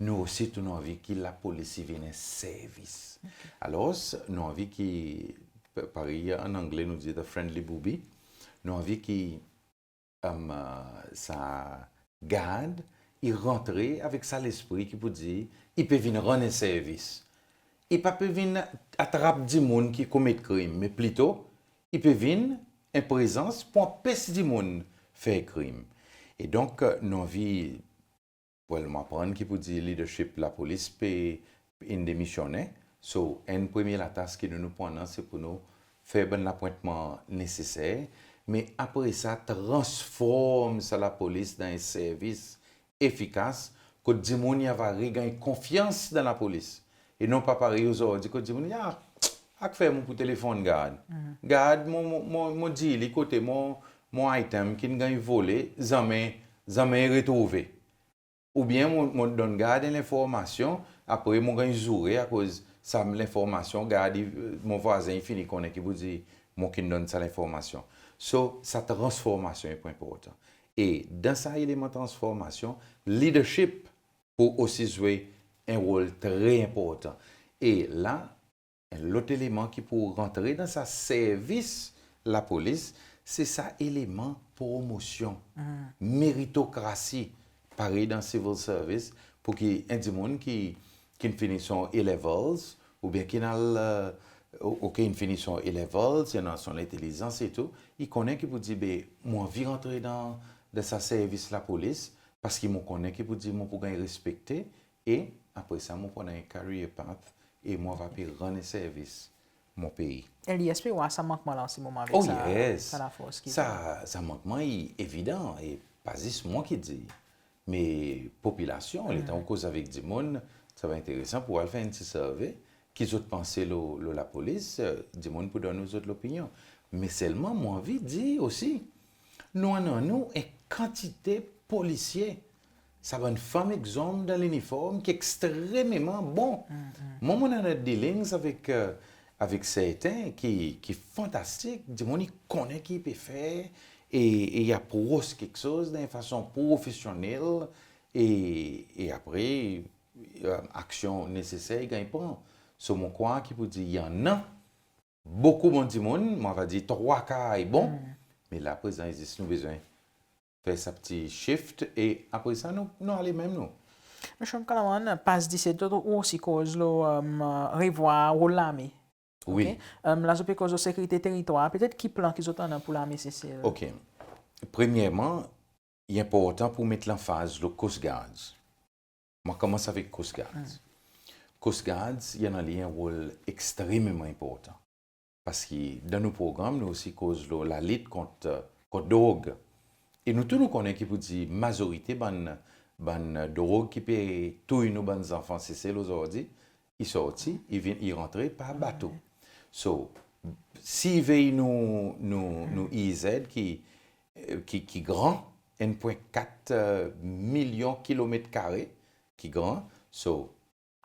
Nou osi tou nou anvi ki lapolis i vin en servis. Alor, nou anvi ki, pa-, parey an angle nou dir the friendly booby, nou anvi ki, e, sa gard i rantre avek sa lespri ki pou dir i pe vin rann en servis. I pa pe vin atrap dimoun ki komet krim, me plito i pe vin en prezans pour anpes dimoun fer krim. E donk, nou anvi Well, mon aprann ki pou dir leadership lapolis pe in demisyonnen, So, enn premye latas ki nou, nou pou annan, se pour nou fer bann lapwentman neseser, me apre sa, transform sa lapolis dan en servis efikas, kot dimoun i ava reganny konfyans dan lapolis. E non pa parey ozordi, kot dimoun, ya, ak fer mon pou telefonn gard. Gard, mon, mon, mon, mon dir li kote mon, mon item ki'n ganny vole, zanmen, zanmen retrouve. Oubyen mon, mon donn gard en lenformasyon, apre mon ganny zoure akoz sa lenformasyon, gard, i, mon vwazen i fini konnen ki pour dir mon ki'n donn sa lenformasyon. So, sa transformasyon i enportan. E dan sa eleman transformasyon, leadership pou osi zwe en rol tre enportan. E la, en lot eleman ki pou rantre dan sa servis lapolis, se sa eleman promosyon, meritokrasi, parey dan civil service, pour ki en dimoun ki, ki'n fini son A levels, oubyen ki'n al, e, o-, OK, in fini son A levels, i annan son lentelizans e tou, i konnen ki pour dir, be, mon anvi rantre dan, dan sa servis lapolis, paski mon konnen ki pour dir mon pou ganny respekte, e apre sa, mon pou annan en career path, e mon ava pe rann en servis mon pei. E li esper war sa mankman la an se moman avek sa, sa lafors ki... Sa, sa mankman i evidan, e pa zis mwan ki dir, me popilasyon, letan ou koz avek dimoun, sa va enteresan pour al fer en pti survey, ki zot panse lo, lo lapolis, e, dimoun pou donn ou zot lopinyon. Me selman, mon anvi dir osi, nou annan nou en kantite polisye, sa bann fanm ek zonm dan liniform ki ekstrememan bon. Mwan, mon annan dealings avek, e, avek serten ki, ki fantastik, dimoun i konnen ki i pe fer, e, e i apros keksoz dan en fason profesyonnel, e, e apre, e, aksyon neseser i ganny pran. So, mon krwar ki pour dir i annan bokou bon dimoun, mon ava dir trwa kar i bon, me la prezan i zis nou bezwen fer sa pti shift, e apre sa nou, nou ale menm nou. Msye Ramkalawan, paz diset, zot osi koz lo, e, revwar rol lame. Wi. OK? E, la zot pe koz lo sekirite teritwar, petet ki plan ki zot annan pour lame Sesel? OK. Premyerman, i enportan pour met lanfaz lo Coast Guards. Mon konmans avek Coast Guards. Coast Guards, i annan li en rol ekstrememan enportan. Paski dan nou progranm, nou osi koz lo lalit kont, kont drog. E nou tou nou konnen ki pour dir mazorite bann, bann drog ki pe touy nou bann zanfan Sesel ozordi, i sorti, i vin, i rantre par bato. So, sirvey nou, nou, nou E E Z ki, e, ki, ki gran, enn pwen kat, e, milyon kilomet kare ki gran. So,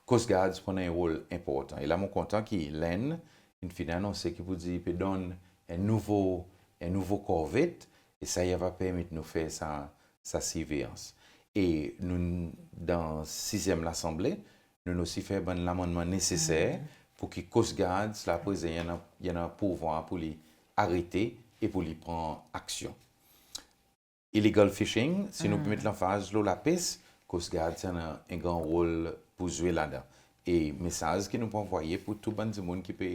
Coast Guards pou annan en rol enportan. E la mon kontan ki Len in fini anonse ki pour dir i pe donn en nouvo, en nouvo korvet, e sa i ava permet nou fer sa, sa sirveyans. E nou, dan sizyenm Lasanble, nou'n osi fer bann lamannman neseser pour ki Coast Guards la prezan i annan, i annan pouvwar pour li arete e pour li pran aksyon. Illegal fishing, si nou pe met lanfaz lo lapes, Coast Guards i annan en gran rol pour zwe ladan. E mesaz ki nou pou anvoye pour tou bann dimoun ki pe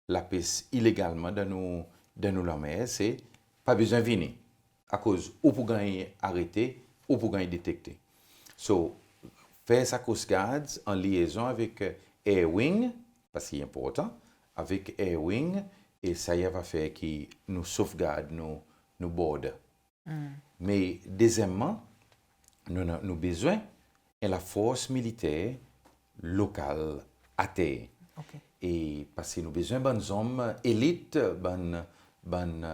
lapes ilegalman dan nou, dan nou lanmer, se pa bezwen vini. Akoz ou pou ganny arete, ou pou ganny detekte. So, fer sa Coast Guards an liezon avek, e, Air Wing, paski i enportan, avek Air Wing, e sa i ava fer ki nou sofgard nou, nou border. Me dezyenmman, nou, nou, nou bezwen en lafors militer lokal ater. OK. E paski nou bezwen bann zonm elit, bann, bann, e,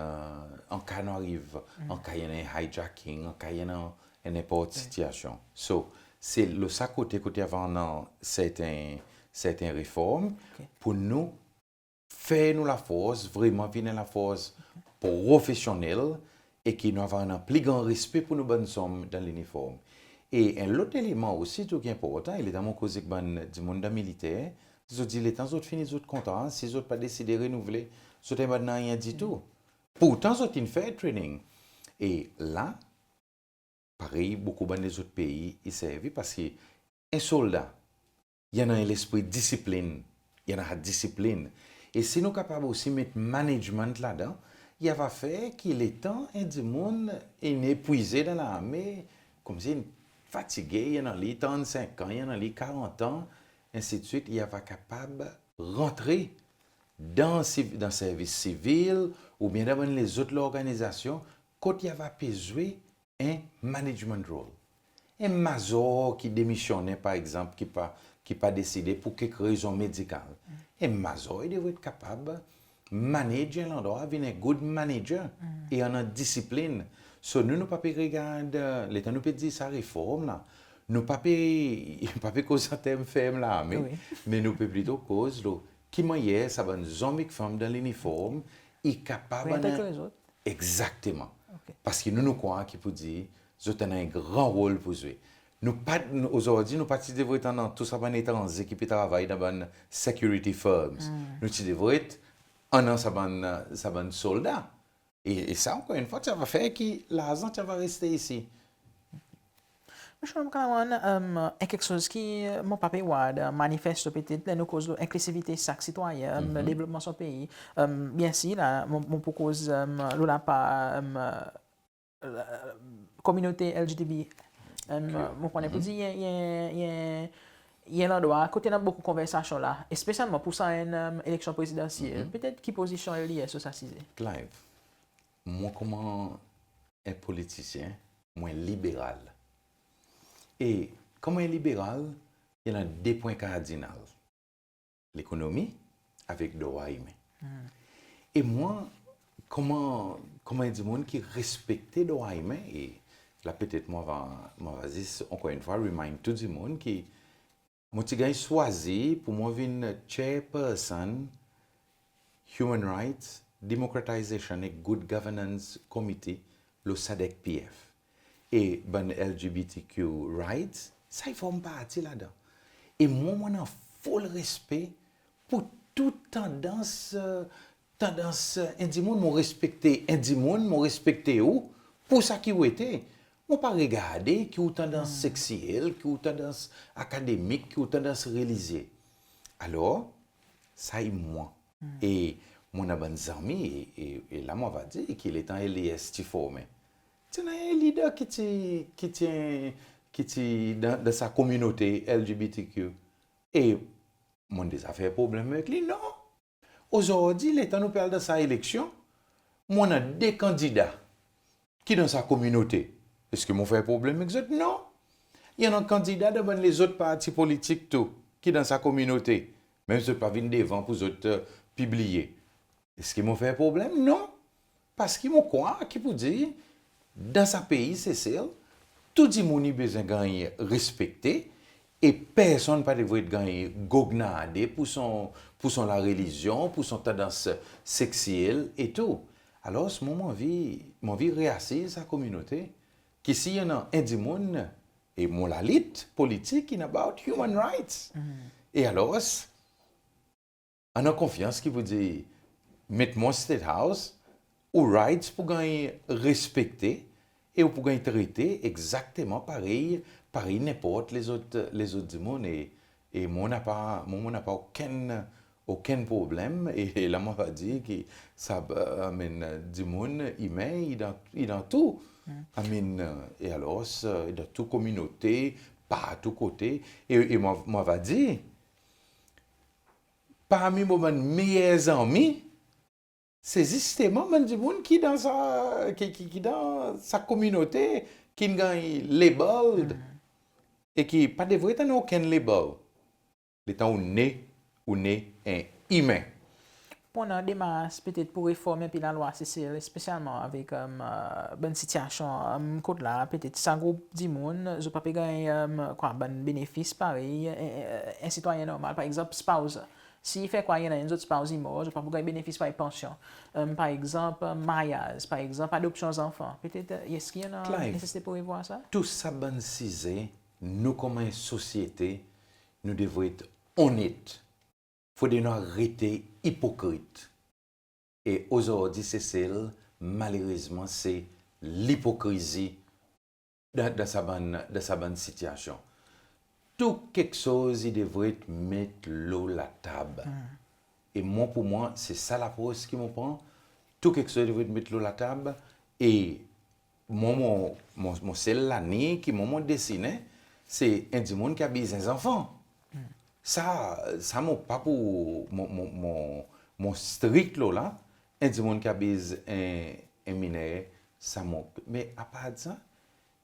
an ka nou ariv, an ka i annan en hijacking, an ka i annan en nenport sitiyasyon. So, se lo sa kote, kote ava annan serten, serten reform, OK, pour nou fer nou lafors vreman vin en lafors profesyonnel e ki nou ava annan pli gran respe pour nou bann zonm dan liniform. E en lot eleman osi tou ki enportan, e letan mon koz ek bann dimoun dan militer, zot dir letan zot fini zot kontra, si zot pa deside renouvle, zot anba nanryen ditou. Pourtan zot in fer training. E la, parey bokou bann lezot pei i servi, paski en solda, i annan en lespri disiplin, i annan sa disiplin. E si nou kapab osi met management ladan, i ava fer ki letan en dimoun in epwize dan larme, konmsi in fatige, i annan li trannsenk an, i annan li karant an, ensidswit, i ava kapab rantre dan siv-, dan servis sivil oubyen dan bann lezot lorganizasyon kot i ava pe zwe en management role. En mazor ki demisyonnen, par egzanp, ki pa, ki pa deside pour kek rezon medikal. En mazor i devret kapab manage en landrwa, vin en good manager e annan disiplin. So nou, nou pa pe regard, letan nou pe dir sa reform la, nou pa pe, pa pe koz an term ferm larme, me nou pe plito koz lo ki mannyer sa bann zonm ek fanm dan liniform i kapab annan... Egzakteman. Parski nou, nou krwar ki pour dir zot annan en gran rol pour zwe. Nou pa, nou, ozordi nou pa ti devret annan tou sa bann etranze ki pe travay dan bann security firms. Nou ti devret annan sa bann, sa bann solda. E, e sa, ankor enn fwa, ti ava fer ki larzan ti ava reste isi. Msye Ramkalawan, en keksoz ki mon pa pe war dan manifesto, petet ler nou koz lo enklisivite sak sitwayen, devlopman son pei. Byensir la mon, mon pou koz lo lapar kominote L G B T Q. Mon konnen pour dir i en, i en, i en, i en landrwa kot annan bokou konversasyon la, espesyalman pour sa enn eleksyon prezidansyel. Petet ki pozisyon L D S lo sa size? Clive, mwan konman en politisyen, mwan liberal. E konman en liberal, i annan de pwen kardinal. Lekonomi avek drwa imen. E mwan, konman, konman en dimoun ki respekte drwa imen, e la petet mwan va, mwan va zis, ankor enn fwa, remind tou dimoun ki mon ti ganny swazir pour mwan vin chairperson Human Rights, Democratization e Good Governance Committee lo SADC-P F. E bann L G B T Q rights, sa i form parti ladan. E mwan, mon annan full respe pour tou tandans, tandans en dimoun. Mon respekte en dimoun, mon respekte ou pour sa ki ou ete. Mon pa regarde ki ou tandans seksyel, ki ou tandans akademik, ki ou tandans relizye. Alor, sa i mwan. E mon annan bann zanmi, e, e, e la mon ava dir ki letan L D S ti formen, ti annan en lider ki ti, ki ti, ki ti dan, dan sa kominote L G B T Q. E mon deza fer problenm avek li? Non. Ozordi, letan nou pe al dan sa eleksyon, mon annan de kandida ki dan sa kominote. Eski mon fer problenm avek zot? Non. I annan kandida dan bann lezot parti politik tou ki dan sa kominote, menm si zot pa vin devan pour zot pibliye. Eski mon fer problenm? Non. Parski mon krwar ki pour dir, dan sa pei Sesel, tou dimoun i bezwen ganny respekte, e personn pa devret ganny gognarde pour son, pour son larelizyon, pour son tandans seksyel e tou. Alor, mwan, mon anvi, mon anvi reasir sa kominote ki si i annan en dimoun, e mon lalit politik in about human rights. E alor, annan konfyans ki pour dir, met mwan State House, ou rights pour ganny respekte e ou pour ganny trete egzakteman parey, parey nenport lezot, lezot dimoun. E, e mon napa, mon, mon napa okenn, okenn problenm. E, e la mon ava dir ki sa, I mean, dimoun imen i dan, i dan tou. I mean, e alor, i dan tou kominote, partou kote. E, e mon, mon ava dir, parmi mon bann meyer zanmi, se zisteman bann dimoun ki dan sa, ki, ki, ki dan sa kominote, ki'n ganny labeled, e ki pa devret annan okenn label. Letan ou ne, ou ne en imen. Pou annan demars petet pour reform en pe lalwa Sesel, espesyalman avek bann sitiyasyon kot la, petet sa group dimoun, zot pa pe ganny, kwa, bann benefis parey en, en, en sitwayen normal. Par egzanp, spouse. Si i fer kwa, i annan enn zot spouse i mor, zot pa pou ganny benefis parey pansyon. Par egzanp, maryaz, par egzanp, adopsyon zanfan. Petet, eski i annan nesesite pour revwar sa? Tou sa bann size, nou konman en sosyete, nou devret onet. Fodre nou arete ipokrit. E ozordi Sesel, malerezman, se lipokrizi dan, dan sa bann, dan sa bann sitiyasyon. Tou keksoz i devret met lo latab. E mwan, pour mwan, se sa lapros ki mon pran. Tou keksoz i devret met lo latab. E mwan, mon, mon, mon sel laliny ki mwan, mon desinen, se en dimoun ki abiz en zanfan. Sa, sa mon pa pou, mon, mon, mon, mon strik lo la, en dimoun ki abiz en, en miner, sa mon, me apard sa,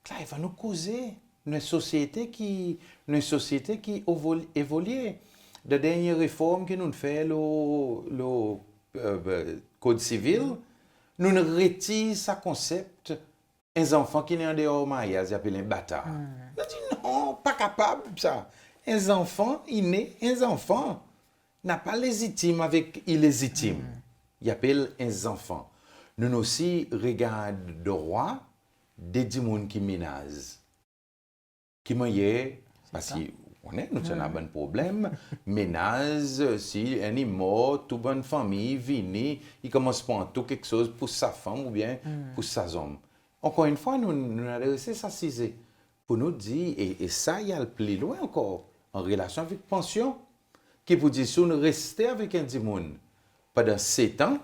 Clive, annou koze, nou en sosyete ki, nou en sosyete ki evol-, evolye. Dan dernyen reform ki nou'n fer lo, lo, e, Kod Sivil, nou'n retir sa konsep, en zanfan ki ne an deor maryaz, i apel en batar. Nou'n dir non, pa kapab sa. En zanfan, i ne en zanfan. Napa lezitim avek ilezitim. I apel en zanfan. Nou'n osi regard drwa de dimoun ki menaz. Ki mannyer, parski, ou konnen, nou ti annan bann problenm, menaz, si enn i mor, tou bann fanmir i vini, i konmans pran tou keksoz pour sa fanm oubyen pour sa zonm. Ankor enn fwa, nou, nou'n adrese sa size pour nou dir, e, e sa i al pli lwen ankor, an relasyon avek pansyon, ki pou dir si ou'n reste avek en dimoun pandan set an,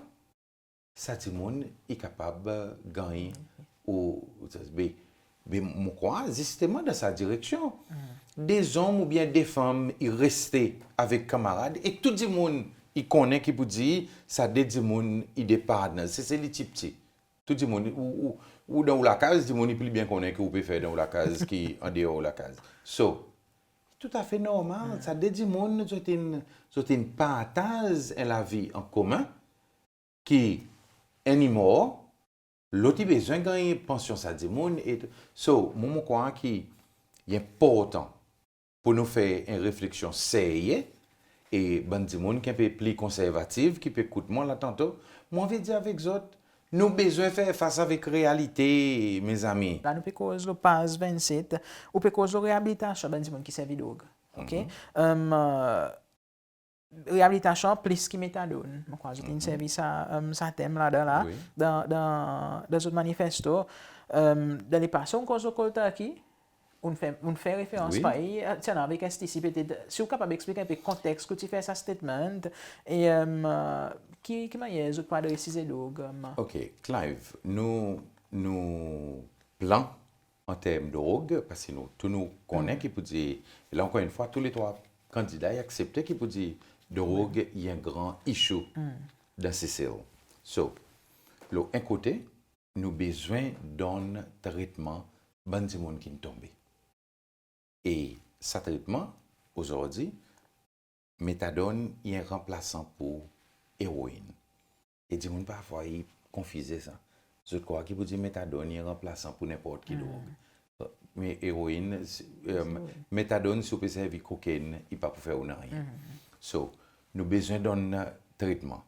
sa dimoun i kapab ganny ou, ou, be, be, mon krwar zisteman dan sa direksyon. De zonm oubyen de fanm i reste avek kanmarad e tou dimoun i konnen ki pou dir sa de dimoun i de partners, se, se li ti pti. Tou dimoun, ou, ou, ou dan ou lakaz, dimoun i pli byen konnen ki ou pe fer dan ou lakaz ki an deor ou lakaz. So, toutafe normal, sa de dimoun, zot in, zot in partaz en lavi an komen, ki enn i mor, lot i bezwen ganny pansyon sa dimoun. E, so, mwan, mon krwar ki i enportan pour nou fer en refleksyon serye, e bann dimoun ki en pe pli konservativ, ki pe ekout mwan la tanto, mon anvi dir avek zot, nou bezwen fer fas avek realite, mezanmi. La nou pe koz lo paz vennset, ou pe koz lo reabilitasyon bann dimoun ki servi drog. OK? Em, e, reabilitasyon plis ki metadon. Mon krwar zot in servi sa, em, sa tenm ladan la, dan, dan, dan zot manifesto. Em, dan lepase, ou'n koz lo cold turkey, ou'n fer, ou'n fer referans parey, e, ti annan avek S T C, petet, si ou kapab eksplike en pe konteks ki ou ti fer sa statement, e, em, e, ki, ki mannyer zot pou adresize drog, em? OK, Clive, nou, nou plan an term drog, parski nou, tou nou konnen ki pou dir, e la ankor enn fwa, tou le trwa kandida i aksepte ki pou dir drog i en gran issue dan Sesel. So, lo en kote, nou bezwen donn tretman bann dimoun ki'n tonbe. E sa tretman, ozordi, metadon i en ranplasan pour eroin. E dimoun parfwa i konfize sa. Zot krwar ki pou dir metadon i en ranplasan pour nenport ki drog. Me eroin, si, e, metadon, si ou pe servi kokenn, i pa pou fer ou nanryen. So, nou bezwen donn, e, tretman.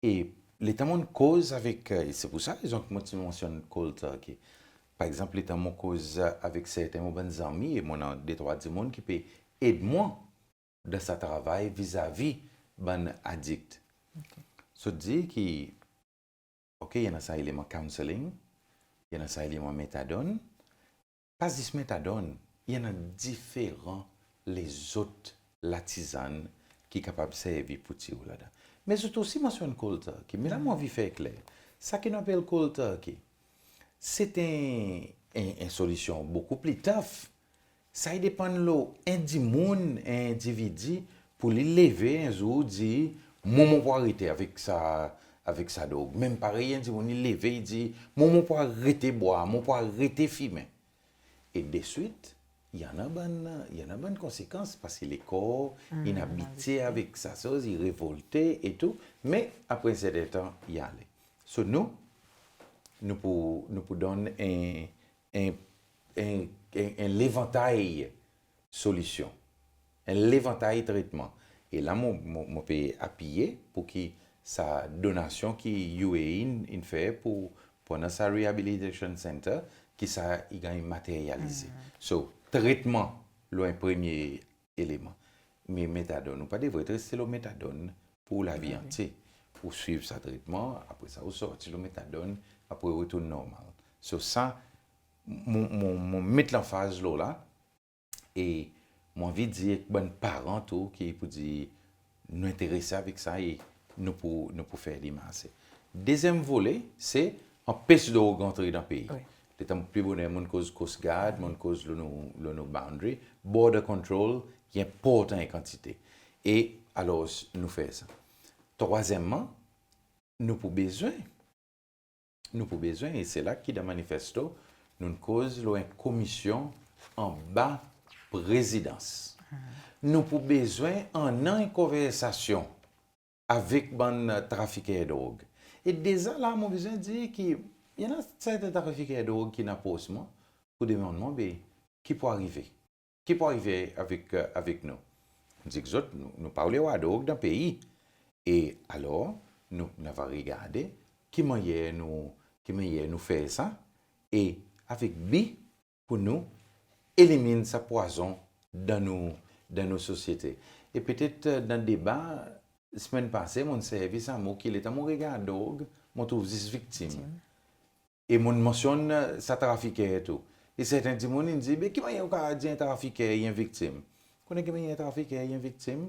E letan mon'n koz avek, e, se pour sa rezon ki mon ti mansyonn cold turkey. Par egzanp, letan mon koz avek serten mon bann zanmi, e mon annan de trwa dimoun ki pe ed mwan dan sa travay vizavi bann adikt. OK. Zot dir ki, OK, i annan sa eleman counselling, i annan sa eleman metadon, pa zis metadon, i annan diferan lezot latizann ki kapab servi pour tir ou ladan. Me zot osi mansyonn cold turkey, me la mon anvi fer kler. Sa ki nou apel cold turkey, se en, en, en solisyon bokou pli tough. Sa i depann lo en dimoun, en endividi, pour li leve en zour dir, mwan, mon pou arete avek sa, avek sa drog. Menm parey en dimoun i leve, i dir, mwan, mon pou arete bwar, mon pou arete fimen. E deswit, i annan bann, i annan bann konsekans, parski lekor in abitye avek sa soz, i revolte e tou, me apre en serten tan, i ale. So nou, nou pou, nou pou donn en, en, en, en, en levantay solisyon, en levantay tretman. E la mon, mon, mon pe apiye pour ki sa donasyon ki U A E in, in fer pour, pour annan sa rehabilitation center, ki sa i ganny materyalize. So, tretman lo en premye eleman. Me metadon, ou pa devret reste lo metadon pour lavi antye. Ou swiv sa tretman, apre sa ou sorti lo metadon, apre ou retourn normal. So sa, mon, mon, mon met lanfaz lo la, e mon anvi dir ek bann paran tou ki pou dir nou enterese avek sa e nou pou, nou pou fer li marse. Dezyenm vole, se anpes drog antre dan pei. Wi. Letan pli boner mon'n koz Coast Guard, mon'n koz lo nou, lo nou boundary, border control, i enportan en kantite. E alors, nou fer sa. Trwazyenmman, nou pou bezwen, nou pou bezwen, e se la ki dan manifesto, nou'n koz lo en komisyon anba Prezidans. Nou pou bezwen annan en konversasyon avek bann trafiker drog. E deza la, mon bezwen dir ki i annan serten trafiker drog ki'n apros mwan pour demann mwan, be, ki pou arive? Ki pou arive avek, avek nou? Dir zot, nou, nou pa oule war drog dan pei. E alors, nou, nou ava regarde ki mannyer nou, ki mannyer nou fer sa, e avek bi pour nou elimin sa pwazon dan nou, dan nou sosyete. E petet, e, dan deba semenn pase, mon'n servi sa mo ki letan mon regard drog, mon trouv zis viktim. Viktim. E mon'n mansyonn, e, sa trafiker tou. E serten dimoun in dir, be ki mannyer ou kapab dir en trafiker i en viktim? Konnen ki mannyer en trafiker i en viktim?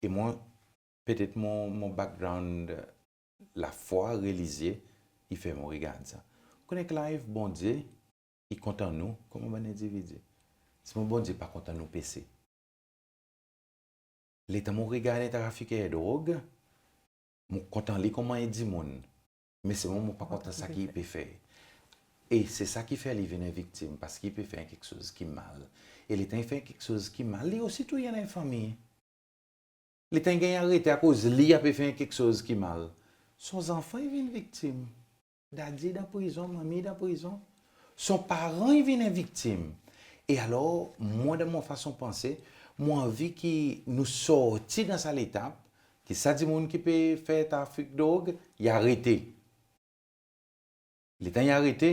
E mwan, petet mon, mon background, e, lafwa relizye, i fer mon regard sa. Konnen Clive, Bondye i kontan nou konman bann endividi. Selman Bondye pa kontan nou pese. Letan mon regard en trafiker drog, mon kontan li konman en dimoun, me selman mon pa kontan sa ki i pe fer. E se sa ki fer li vin en viktim, paski i pe fer en keksoz ki mal. E letan i fer en keksoz ki mal, li osi tou i annan en fanmir. Letan i ganny arete akoz li i pe fer en keksoz ki mal, son zanfan i vin viktim. Dadi dan prizon, manmi dan prizon. Son paran i vin en viktim. E alors, mwan, dan mon fason panse, mon anvi ki nou sorti dan sa letap, ki sa dimoun ki pe fer trafik drog, i arete. Letan i arete,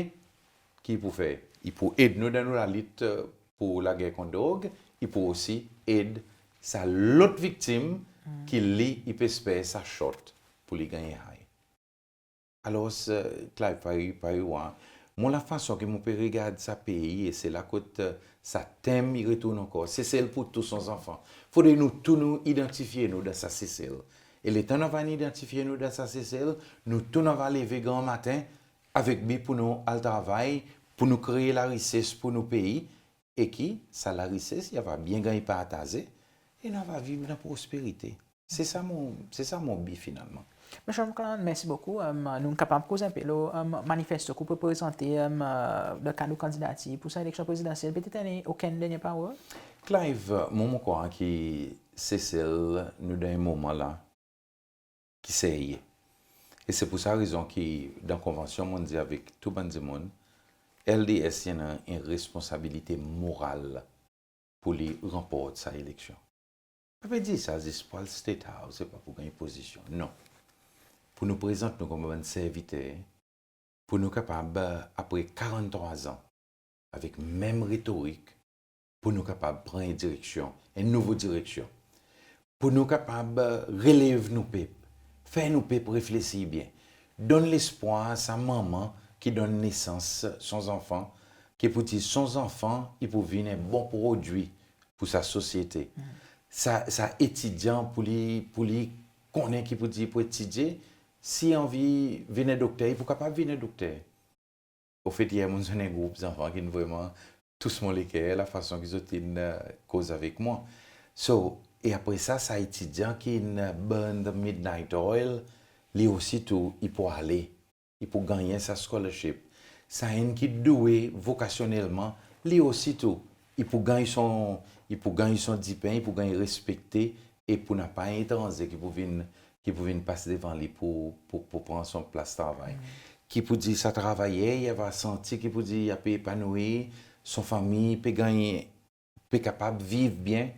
ki i pou fer? I pou ed nou dan nou lalit, e, pour lager kont drog, i pou osi ed sa lot viktim ki li i pe esper sa shot pour li ganny high. Alors, e, Clive, parey, parey ou war, mwan, lafason ki mon pe regard sa pei, e se la kot, e, sa tenm i retourn ankor, Sesel pour tou son zanfan. Fodre nou tou nou idantifye nou dan sa Sesel. E letan nou ava idantifye nou dan sa Sesel, nou tou nou ava leve granmaten avek bi pour nou al travay, pour nou kree larises pour nou pei, e ki sa larises i ava byen ganny partaze, e nou ava viv dan prosperite. Se sa mon, se sa mon bi finalman. Msye Ramkalawan, mersi bokou. Em, nou kapab koz en pe lo, em, manifesto ki ou pe prezante, em, dan kad ou kandidatir pour sa eleksyon prezidansyel. Petet annan okenn dernyen parol? Clive, mwan, mon krwar ki Sesel, nou dan en moman la ki serye. E se pour sa rezon ki dan konvansyon mon'n dir avek tou bann dimoun, L D S i annan en responsabilite moral pour li ranport sa eleksyon. Pa pe dir sa zis pour al State House, se pa pour ganny pozisyon. Non. Pour nou prezant nou konman bann serviter, pour nou kapab, apre karanntrwa an, avek menm retorik, pour nou kapab pran en direksyon, en nouvo direksyon. Pour nou kapab relev nou pep, fer nou pep reflesir byen, donn lespwar sa manman ki donn nesans son zanfan, ki pou dir son zanfan i pou vin en bon prodwi pour sa sosyete. Sa, sa etidyan pour li, pour li konnen ki pou dir i pou etidye, si i anvi vin en dokter, i pou kapab vin en dokter. Ofet, yer mon'n zwenn en group zanfan ki'n vreman tous mon leker, lafason ki zot in, e, koz avek mwan. So, e apre sa, sa etidyan ki'n, e, burn the midnight oil, li osi tou i pou ale, i pou ganny sa scholarship. Sa enn ki doue vokasyonnelman, li osi tou i pou ganny son, i pou ganny son dipen, i pou ganny respekte, e pou napa en etranze ki pou vin, ki pou vin pas devan li pour, pour, pour pran son plas travay. Ki pou dir sa travayer i ava santi ki pou dir i pe epanouir, son fanmir pe ganny, pe kapab viv byen,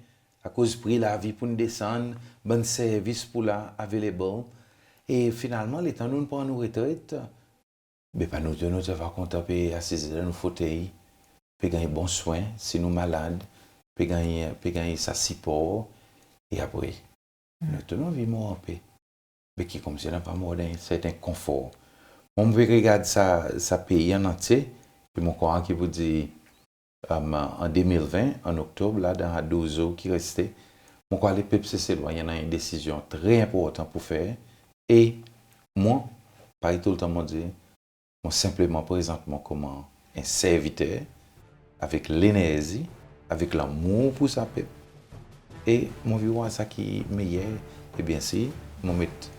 akoz pri lavi pou'n desann, bann servis pou la available. E finalman, letan nou'n pran nou retret, be pa nou tou nou ti ava kontan pe asize dan nou fotey, pe ganny bon swen, si nou malad, pe ganny, pe ganny sa sipor, e apre, nou tou nou anvi mor anpe. Be ki konmsi nou pa mor dan en serten konfor. Mon pe regard sa, sa pei an antye, e mon krwar ki pou dir, em, an de mil ven, an Oktob la, dan douz zour ki reste, mon krwar lepep Seselwa i annan en desizyon tre enportan pour fer, e mwan, parey toultan mon dir, mon senpleman prezant mwan konman en serviter, avek lenerzi, avek lanmour pour sa pep, E mon anvi war sa ki meyer, e byensir mon met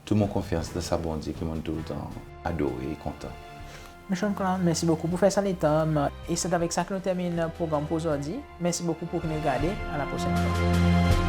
tou mon konfyans dan sa Bondye ki mon'n toultan adore e kontan. Msye Antoine, mersi bokou pour fer sa letan. E se avek sa ki nou termin progranm pour ozordi. Mersi bokou pour ki nou'n gade. A la prosenn fwa.